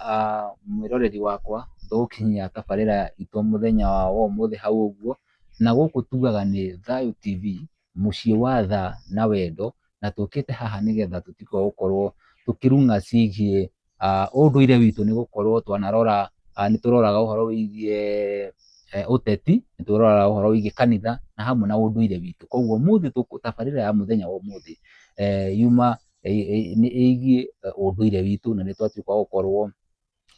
mwĩroreri wakwa tũgũkinyia tabarĩra itũ mũthenya wa ũmũthĩ hau ũguo, na gũkũ tugaga nĩ Thayũ TV, mũciĩ wa tha na wendo, na tũkĩte haha nĩgetha tũtuĩke wa gũkorwo tũkĩrung'a ciĩgiĩ ũndũire witũ, nĩ gũkorwo twanarora, nĩ tũroraga ũhoro wĩgiĩ ũteti, nĩ tũroraga ũhoro wĩgiĩ kanitha na hamwe na ũndũire witũ. Koguo ũmũthĩ tabarĩra ya mũthenya wa ũmũthĩ yuma nĩ ĩgiĩ ũndũire witũ, na nĩ twatuĩka wa gũkorwo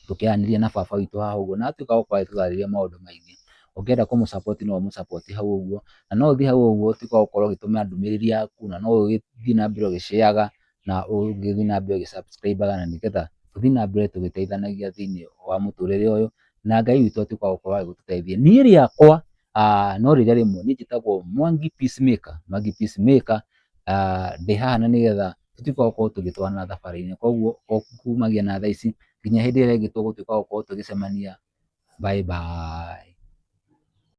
tũkĩaranĩria na baba witũ haha ũguo, na atuĩka wa gũkorwo agĩtũtarĩria maũndũ maingĩ. Ũngĩenda kũmũ support no ũmũ support hau ũguo, na no ũthiĩ hau ũguo ũtuĩke wa gũkorwo ũgĩtũma ndũmĩrĩri yaku, na no ũgĩthiĩ na mbere ũgĩ share na ũgĩthiĩ na mbere ũgĩ subscribe na nĩgetha tũthiĩ na mbere tũgĩteithanagia thĩinĩ wa mũtũrĩre ũyũ, na Ngai witũ atuĩke wa gũkorwo agĩtũteithia. Niĩ rĩakwa no rĩrĩa rĩmwe, niĩ njĩtagwo Mwangi Peacemaker, Mwangi Peacemaker, ndĩ haha na nĩgetha tũtuĩke wa gũkorwo tũgĩtwarana thabarĩ-inĩ. Koguo kumagia na thaa ici nginya hĩndĩ ĩrĩa ĩngĩ tũgũtuĩka wa gũkorwo tũgĩcemania. Bye bye.